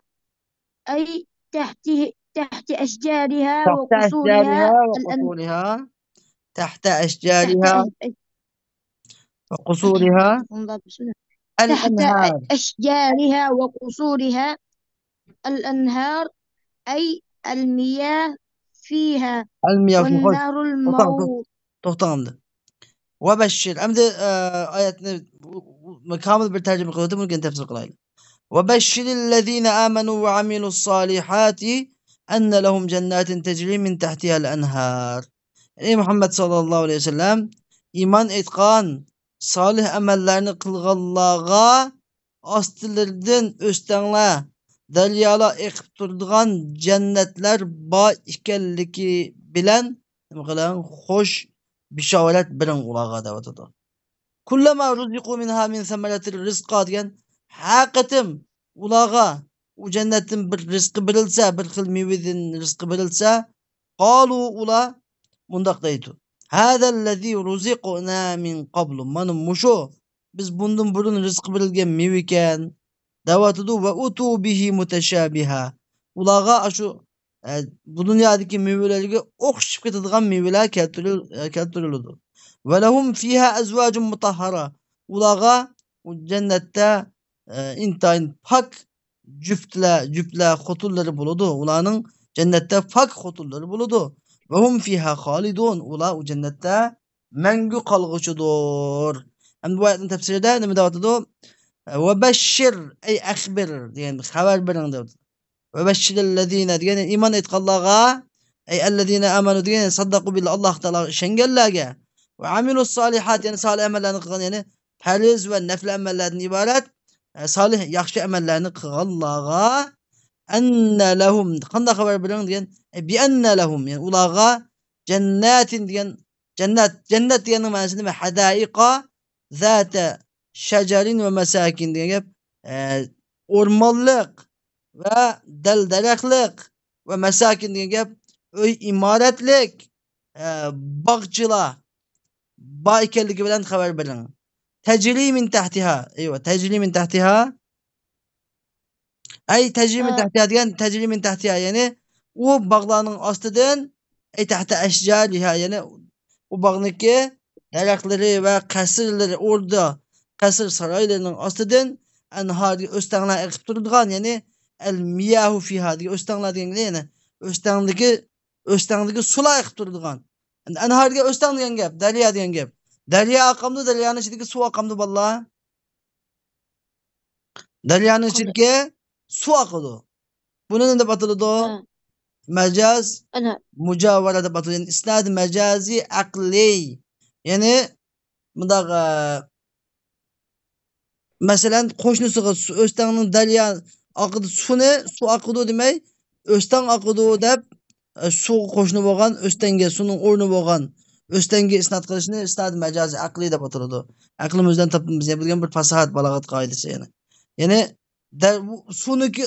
أي تحت، تحت أشجارها تحت وقصورها أشجارها الأن-، وقصورها. تحت تحت أشجارها أش-، وقصورها الأنهار. تحت أشجارها وقصورها الأنهار، أي المياه فيها. المياه فيها. والنار الموقودة. توختاڭ ئەمدى. ۋەبەششىر. ئەمدى، ئە، ئايەتنى كامىل بىر تەرجىمە قىلىۋەتتىم، بۇنى كېيىن تەپسىر قىلايلى. وبشر الذين آمنوا وعملوا الصالحات أن لهم جنات تجري من تحتها الأنهار. ئەي مۇھەممەد ساللاللاھۇ ئەلەيھى ۋەسەللەم، ئىمان ئېيتقان سالىھ ئەمەللەرنى قىلغانلارغا ئاستىلىرىدىن ئۆستەڭلەر، دەريالار ئېقىپ تۇرىدىغان جەننەتلەر بار ئىكەنلىكى بىلەن نېمە قىلىڭ؟ خۇش بېشارەت بېرىڭ ئۇلارغا دەۋاتىدۇ. كلما رزقوا منها من ثمرة رزقا دېگەن، ھەر قېتىم ئۇلارغا ئۇ جەننەتتىن بىر رىزقى بېرىلسە، بىر خىل مېۋىدىن رىزقى بېرىلسە، قالۇ، ئۇلار مۇنداق دەيدۇ، هذا الذي رزقنا من قبل، مانا مۇشۇ بىز بۇندىن بۇرۇن رىزقى بېرىلگەن مېۋىكەن، دەۋاتىدۇ، وأتوا به متشابها، ئۇلارغا ئاشۇ ئە، بۇ دۇنيادىكى مېۋىلەرگە ئوخشىشىپ كېتىدىغان مېۋىلەر كەلتۈرۈل-، ئە، كەلتۈرۈلىدۇ. ولهم فيها أزواج مطهرة، ئۇلارغا ئۇ جەننەتتە، ئە، ئىنتايىن پاك جۈپتلەر، جۈپتلەر خوتۇنلىرى بولىدۇ. ئۇلارنىڭ جەننەتتە پاك خوتۇنلىرى بولىدۇ. وهم فيها خالدون، ئۇلار ئۇ جەننەتتە مەڭگۈ قالغۇچىدۇر. ئەمدى بۇ ئايەتنىڭ تەپسىرىدە نېمە دەۋاتىدۇ؟ ۋەبەششىر، ئەي ئەخبىر دېگەن، خەۋەر بېرىڭ دەۋاتىدۇ. ۋەبەششىرىللەزىنە دېگەن ئىمان ئېيتقانلارغا، ئەي ئەللەزىنە ئامەنۇ دېگەن، سەددەقۇ بىللا، ئاللاھ تائالاغا ئىشەنگەنلەرگە، ۋە ئامىلۇس سالىھات، يەنى سالىھ ئەمەللەرنى قىلغان، يەنى پەرز ۋە نەپلى ئەمەللەردىن ئىبارەت، ئە، سالىھ، ياخشى ئەمەللەرنى قىلغانلارغا، ئەننە لەھۇم، قانداق خەۋەر بېرىڭ دېگەن، ئەي بىئەننە لەھۇم، يەنى ئۇلارغا جەننەتىن دېگەن، جەننەت، جەننەت دېگەننىڭ مەنىسى نېمە؟ ھەدائىقا زاتە شەجەرىن ۋە مەساكىن دېگەن گەپ، ئە، ئورمانلىق ۋە دەل-دەرەخلىق ۋە مەساكىن دېگەن گەپ، ئۆي ئىمارەتلىك، ئە، باغچىلار بار ئىكەنلىكى بىلەن خەۋەر بېرىڭ. تەجرى مىن تەھتىھا، ئەيۋە، تەجرى مىن تەھتىھا. ئەي تەجرى مىن ھە. تەھتىھا دېگەن، تەجرى مىن تەھتىھا، يەنى ئۇ باغلارنىڭ ئاستىدىن، ئەي تەھتە ئەشجارىھا، يەنى ئۇ باغنىڭكى دەرەخلىرى ۋە قەسىرلىرى ئوردا، قەسىر سارايلىرىنىڭ ئاستىدىن ئەنھار دېگەن ئۆستەڭلەر ئېقىپ تۇرىدىغان، يەنى ئەل مىياھۇ فىھا دېگەن ئۆستەڭلەر دېگەن، يەنى ئۆستەڭدىكى، ئۆستەڭدىكى سۇلار ئېقىپ تۇرىدىغان. ئەنھار دېگەن ئۆستەڭ دېگەن گەپ، دەريا دېگەن گەپ. دەريا ئاقامدۇ، دەريانىڭ ئىچىدىكى سۇ ئاقامدۇ، بالىلار؟ دەريانىڭ قانداق؟ ئىچىدىكى سۇ ئاقىدۇ. بۇنى نېمە دەپ ئاتىلىدۇ؟ ھە. مەجاز ئەنھار. مۇجاۋەرە دەپ ئاتىلىدۇ. يەنى ئىسناد مەجازى ئەقلىي. يەنى مۇنداق، ئە، مەسىلەن، قوشنىسىغا سۇ، ئۆستەڭنىڭ دەريا ئاقىدۇ، سۇنى، سۇ ئاقىدۇ دېمەي، ئۆستەڭ ئاقىدۇ دەپ، ئە، سۇغا قوشنا بولغان، ئۆستەڭگە، سۇنىڭ ئورنى بولغان ئۆستەڭگە ئىسناد قىلىشنى ئىسناد مەجازى ئەقلىي دەپ ئاتىلىدۇ. ئەقلىمىزدىن تاپىمىز دېگەن بىر پاساھەت، بالاغەت قائىدىسى يەنى. يەنى دە-، بۇ سۇنىڭكى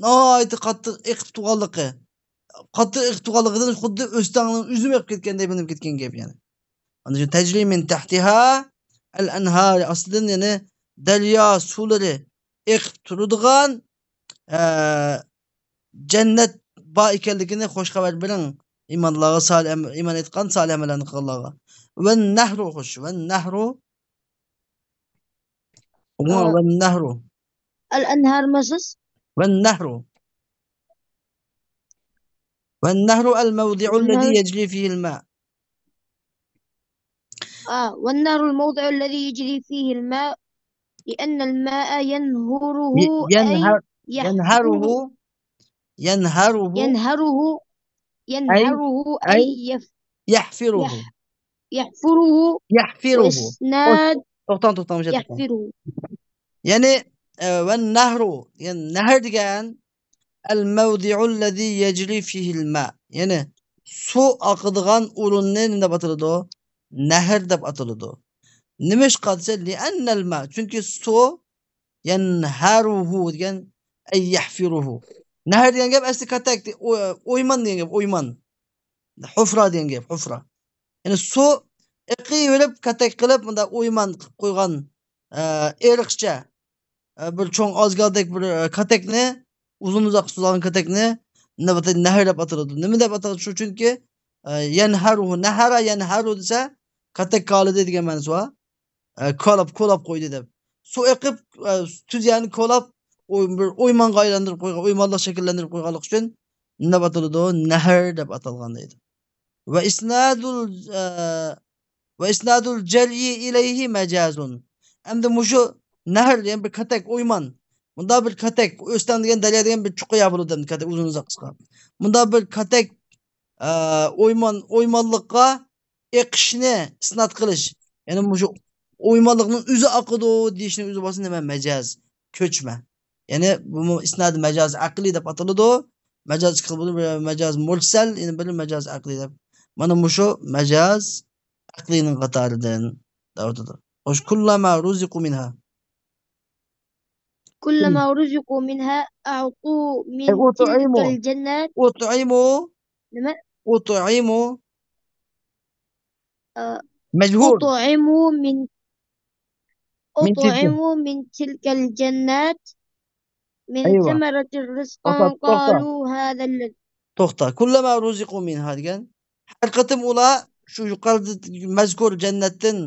ناھايىتى قاتتىق ئېقىپ تۇرغانلىقى، قاتتىق ئېقىپ تۇرغانلىقىدىن خۇددى ئۆستەڭنىڭ ئۈزۈم ئېقىپ كەتكەندەك بىلىنىپ كەتكەن گەپ يەنى. ئاندىن كېيىن تەجرى مىن تەھتىھا ئەل ئەنھار، ئاستىدىن يەنى دەريا سۇلىرى ئېقىپ تۇرىدىغان، ئە، جەننەت بار ئىكەنلىكىنى خوش خەۋەر بېرىڭ ئىمانلارغا، سالىھ ئەم-، ئىمان ئېيتقان، سالىھ ئەمەللەرنى قىلغانلارغا. ۋە نەھرۇ، خوش، ۋە نەھرۇ. ئە، ۋە نەھرۇ. ئەل ئەنھار مەسىز؟ ۋە نەھرۇ. ۋە نەھرۇ ئەل مەۋدىئۇ ئەللەزى يەجرى فىھىل ماء. آه، والنهر الموضع الذي يجري فيه الماء، لأن الماء ينهره، ي-، ينهر-، أي يحفره. ينهره، ينهره، ينهره، أي، ينهره، أي، أي يف-، يحفره. يح-، يحفره. يحفره. وإسناد توختاڭ، توختاڭ، مۇشۇ يەردە توختاڭ. يحفره. يەنى، ئە، ۋە نەھرۇ، يەنى نەھر دېگەن، ئەل مەۋدىئۇللەزى يەجرى فىھىل ماء. يەنى سۇ ئاقىدىغان ئورۇننى نېمە دەپ ئاتىلىدۇ؟ نەھر دەپ ئاتىلىدۇ. نېمىشقا دېسە، لىئەننەل ماء، چۈنكى سۇ، يەنھەرۇھۇ دېگەن، ئەي يەھفىرۇھۇ. نەھر دېگەن گەپ ئەسلى كاتەك، ئو-، ئويمان دېگەن گەپ، ئويمان. ھۇفرا دېگەن گەپ، ھۇفرا. يەنى سۇ ئېقىۋېرىپ، كاتەك قىلىپ، مۇنداق ئويمان قىلىپ قويغان، ئە، ئېرىقچە، ئە، بىر چوڭ ئازگالدەك بىر، ئە، كاتەكنى، ئۇزۇن ئۇزاق سوزۇلغان كاتەكنى نەھر دەپ ئاتىلىدۇ. نېمە دەپ ئاتالغان؟ شۇ چۈنكى، ئە، يەنھەرۇھۇ، نەھەرە يەنھەرۇ دېسە، كاتەك كالىدى دېگەن مەنىسى بار. ئە، كولاپ، كولاپ قويدى دەپ. سۇ ئېقىپ، ئە، تۈز يەرنى كولاپ، ئوي-، بىر ئويمانغا ئايلاندۇرۇپ قويغان، ئويمانلىق شەكىللەندۈرۈپ قويغانلىقى ئۈچۈن نېمە دەپ ئاتىلىدۇ؟ نەھر دەپ ئاتالغان دەيدۇ. ۋە ئىسنادۇل، ئە، ۋە ئىسنادۇل جەريى ئىلەيھى مەجازۇن. ئەمدى مۇشۇ نەھر، يەنى بىر كاتەك، ئويمان. مۇنداق بىر كاتەك، ئۆستەڭ دېگەن، دەريا دېگەن بىر چوققا يەر بولىدۇ، ئەمدى كاتەك ئۇزۇن ئۇزاق قىسقا. مۇنداق بىر كاتەك، ئە، ئويمان، ئويمانلىققا ئېقىشنى ئىسناد قىلىش. يەنى مۇشۇ ئويمانلىقنىڭ ئۆزى ئاقىدۇ دېيىشنىڭ ئۆزى بولسا نېمە؟ مەجاز، كۆچمە. يەنى بۇمۇ ئىسنادى مەجاز ئەقلىي دەپ ئاتىلىدۇ. مەجاز ئىككى خىل بولىدۇ، بىرى مەجاز مۇرسەل، يەنە بىرى مەجاز ئەقلىي دەپ. مانا مۇشۇ مەجاز ئەقلىينىڭ قاتارىدىن دەۋاتىدۇ. خوش، كلما رزقوا منها. كلما رزقوا منها أعطوا من تلك الجنات. أطعموا. نېمە؟ أطعموا. ئا، مەجھۇل. أطعموا من، من تلك. أطعموا من تلك الجنات من، أيوة. ثمرة رزقا، توختا، توختا. قالوا هذا الذي. توختا. كلما رزقوا منها دېگەن. ھەر قېتىم ئۇلار شۇ يۇقىرىدا مەزكۇر جەننەتتىن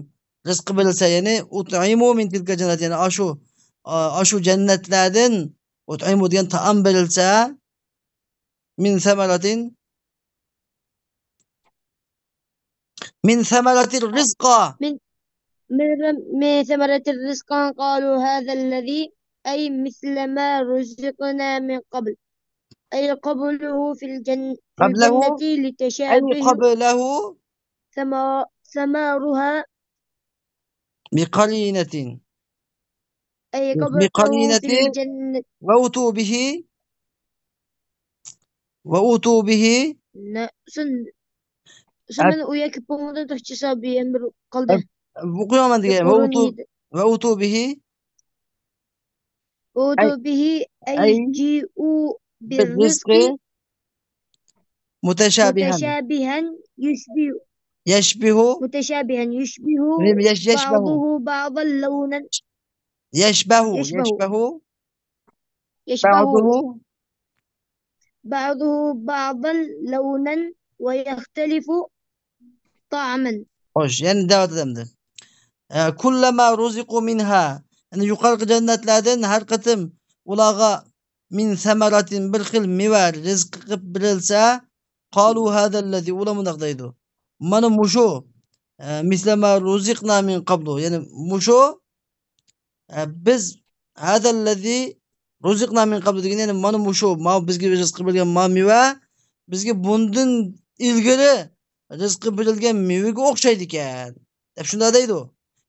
رىزقى بېرىلسە، يەنى أطعموا من تلك الجنات، يەنى ئاشۇ، ئا-، ئاشۇ جەننەتلەردىن أطعموا دېگەن تائام بېرىلسە، من ثمرة، من ثمرة رزقا. من، من، من ثمرة رزقا قالوا هذا الذي، أي مثل ما رزقنا من قبل. أي قبله في الجن-، في قبله، الجنة أي لتشابه قبله. ثما-، ثمارها. بقرينة. أي قبله في، بقرينة الجنة. وأتوا به. وأتوا به. نە-، سۇن-، سۇن، مەن ئۇ يەرگە بولمىدىم، تېخىچە سابىيەم بىر قالدى. ئوقۇيمەن دېگەن. وأتوا، وأتوا به. وأتوا به، أي، أي جيءوا بالرزق، بالرزق متشابها. متشابها يشبه. يشبه. متشابها يشبه. يش-، يشبه. بعضه بعضا لونا. يشبه، يشبه. يشبه. يشبه. بعضه. بعضه بعضا لونا ويختلف طعما. خوش، يەنە دەۋاتىدۇ ئەمدى. ئە، كلما رزقوا منها. يەنى يۇقىرىقى جەننەتلەردىن ھەر قېتىم ئۇلارغا من ثمرة، بىر خىل مېۋە رىزقى قىلىپ بېرىلسە، قالوا هذا الذي، ئۇلار مۇنداق دەيدۇ. مانا مۇشۇ، ئە، مثل ما رزقنا من قبل، يەنى مۇشۇ، ئە، بىز هذا الذي رزقنا من قبل دېگەن، يەنى مانا مۇشۇ، ما بىزگە رىزقى بېرىلگەن ما مېۋە بىزگە بۇندىن ئىلگىرى رىزقى بېرىلگەن مېۋىگە ئوخشايدىكەن، دەپ شۇنداق دەيدۇ.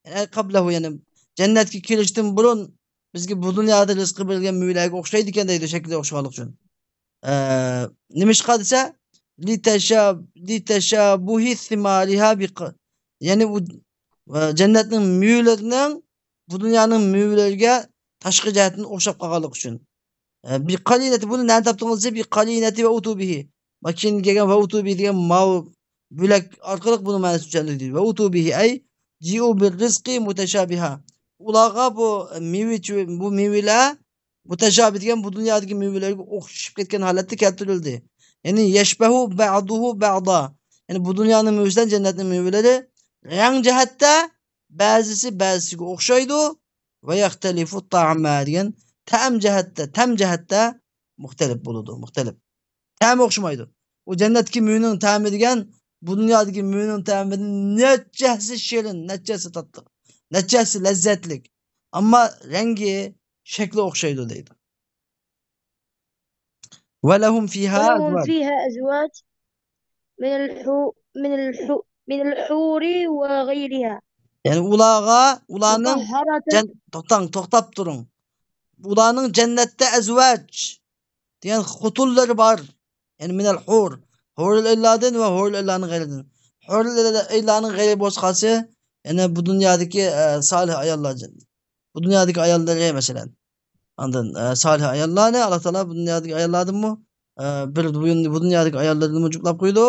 يەنى قبله، يەنى جەننەتكە كىرىشتىن بۇرۇن بىزگە بۇ دۇنيادا رىزقى بېرىلگەن مېۋىلەرگە ئوخشايدىكەن دەيدۇ، شەكلى ئوخشىغانلىقى ئۈچۈن. ئە، نېمىشقا دېسە، لتشا-، لتشابه ثمارها بق-، يەنى ئۇ، ئە، جەننەتنىڭ مېۋىلىرىنىڭ بۇ دۇنيانىڭ مېۋىلىرىگە تاشقى جەھەتتىن ئوخشاپ قالغانلىقى ئۈچۈن. ئە، بقرينة، بۇنى نەدىن تاپتىڭىز دېسە، بقرينة وأتوا به. ما كېيىن كەلگەن وأتوا به دېگەن ماۋۇ بۆلەك ئارقىلىق بۇنىڭ مەنىسىنى چۈشەندۈردى. وأتوا به، أي جيءوا بالرزق متشابها. ئۇلارغا بۇ مېۋە، بۇ مېۋىلەر مۇتەشابىھ دېگەن بۇ دۇنيادىكى مېۋىلەرگە ئوخشىشىپ كەتكەن ھالەتتە كەلتۈرۈلدى. يەنى يشبه بعضه بعضا. يەنى بۇ دۇنيانىڭ مېۋىسى بىلەن جەننەتنىڭ مېۋىلىرى رەڭ جەھەتتە بەزىسى بەزىسىگە ئوخشايدۇ. ويختلف طعما دېگەن تەم جەھەتتە، تەم جەھەتتە مۇختەلىپ بولىدۇ، مۇختەلىپ. تەمى ئوخشىمايدۇ. ئۇ جەننەتتىكى مېۋىنىڭ تەمى دېگەن بۇ دۇنيادىكى مېۋىنىڭ تەمىدىن نەچچە ھەسسە شېرىن، نەچچە ھەسسە تاتلىق، نەچچە ھەسسە لەززەتلىك. ئەمما رەڭگى، شەكلى ئوخشايدۇ دەيدۇ. ولهم فيها، ولهم أزواج. فيها أزواج من الحو-، من الحو-، من الحور وغيرها. يەنى ئۇلارغا، ئۇلارنىڭ مطهرة. جەن-، توختاڭ، توختاپ تۇرۇڭ. ئۇلارنىڭ جەننەتتە ئەزۋاج دېگەن خوتۇنلىرى بار. يەنى من الحور. ھورۇل ئەينلاردىن ۋە ھورۇل ئەينلارنىڭ غەيرىدىن. ھورۇل ئەينلارنىڭ غەيرى بولسا قالسا، يەنى بۇ دۇنيادىكى، ئە، سالىھ ئاياللار. بۇ دۇنيادىكى ئاياللىرى، مەسىلەن. ئاندىن، ئە، سالىھ ئاياللارنى ئاللا تائالا بۇ دۇنيادىكى ئاياللاردىنمۇ، ئە، بىر بۇ، بۇ دۇنيادىكى ئاياللىرىدىنمۇ جۇپلاپ قويىدۇ.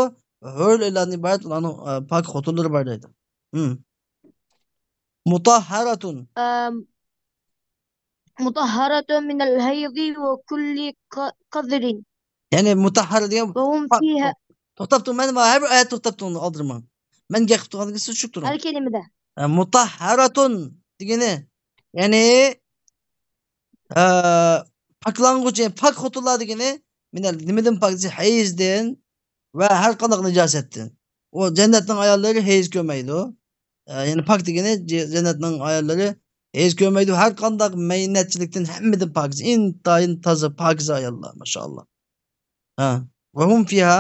ھۆرۈل ئەينلاردىن ئىبارەت ئۇلارنىڭ، ئە، پاك خوتۇنلىرى بار دەيدۇ. ھىم. مۇتاھھاراتۇن. ئەم، مۇتاھھاراتۇن مىنەل ھەيزى ۋە كۇللى قە-، قەزرىن. يەنى مۇتاھھارە دېگەن ۋە ھۇم پاك، فىھا. توختاپ تۇرۇڭ، مەن ھەر بىر ئايەت توختاپ تۇرۇڭ، ئالدىرىماڭ. مەن گەپ قىلىپ تۇرغاندىكىن سىز چۈشۈپ تۇرۇڭ. ھەر كەلىمىدە. ئە، مۇتاھھاراتۇن دېگىنى، يەنى، ئە، پاكلانغۇچى، پاك خوتۇنلار دېگىنى، مىنەل، نېمىدىن پاك دېسە، ھەيزدىن ۋە ھەر قانداق نىجاسەتتىن. ئۇ جەننەتنىڭ ئاياللىرى ھەيز كۆرمەيدۇ. ئە، يەنى پاك دېگىنى جە-، جەننەتنىڭ ئاياللىرى ھەيز كۆرمەيدۇ، ھەر قانداق مەينەتچىلىكتىن ھەممىدىن پاكىز، ئىنتايىن تازا پاكىزە ئاياللار، ماشائاللا. ھە. ۋە ھۇم فىھا.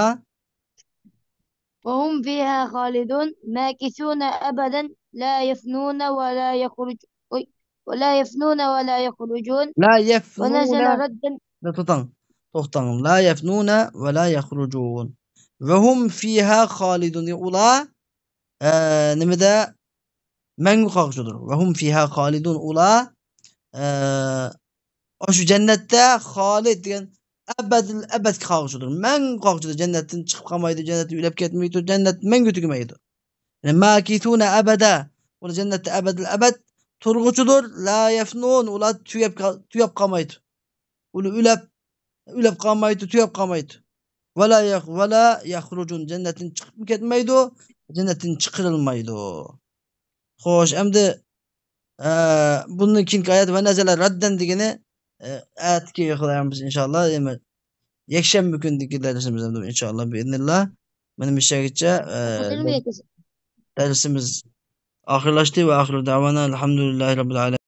ۋە ھۇم فىھا خالىدۇن، ماكىسۇنە ئەبەدەن، لا يفنون ولا يخرج، أي، ولا يفنون ولا يخرجون. لا ونزل يفنون. ردا. توختاڭ، توختاڭ. لا يفنون ولا يخرجون. وهم فيها خالدون. ئۇلار، ئە، نېمىدە؟ مەڭگۈ قالغۇچىدۇر. وهم فيها خالدون. ئۇلار، ئە، ئاشۇ جەننەتتە خالىد دېگەن ئەبەدىل ئەبەدكە قالغۇچىدۇر. مەڭگۈ قالغۇچىدۇر. جەننەتتىن چىقىپ قالمايدۇ، جەننەتتىن ئۆلۈپ كەتمەيدۇ، جەننەت مەڭگۈ تۈگىمەيدۇ. يەنى ماكىسۇنە ئەبەدە. ئۇلار جەننەتتە ئەبەدىل ئەبەد تۇرغۇچىدۇر. لا يەفنۇن. ئۇلار تۈگەپ قال-، تۈگەپ قالمايدۇ. ئۇلار ئۆلۈپ، ئۆلۈپ قالمايدۇ، تۈگەپ قالمايدۇ. ۋەلا يەخ-، ۋەلا يەخرۇجۇن. جەننەتتىن چىقىپمۇ كەتمەيدۇ، جەننەتتىن چىقىرىلمايدۇ. خوش، ئەمدى، ئە، بۇندىن كېيىنكى ئايەت ۋە نەزەلە رەددەن دېگىنى، ئە، ئەتىكى خۇدايىم بىز ئىنشاللا، يەنە يەكشەنبە كۈنىدىكى دەرسىمىز ئەمدى ئىنشاللا بىئىزنىللا. مانا مۇشۇ يەرگىچە، ئە، قىلدىرمىدى. دەرسىمىز ئاخىرلاشتى ۋە ئاخىرۇ دەۋانا ئەلھەمدۇلىللاھى رەببىل ئالەمىن.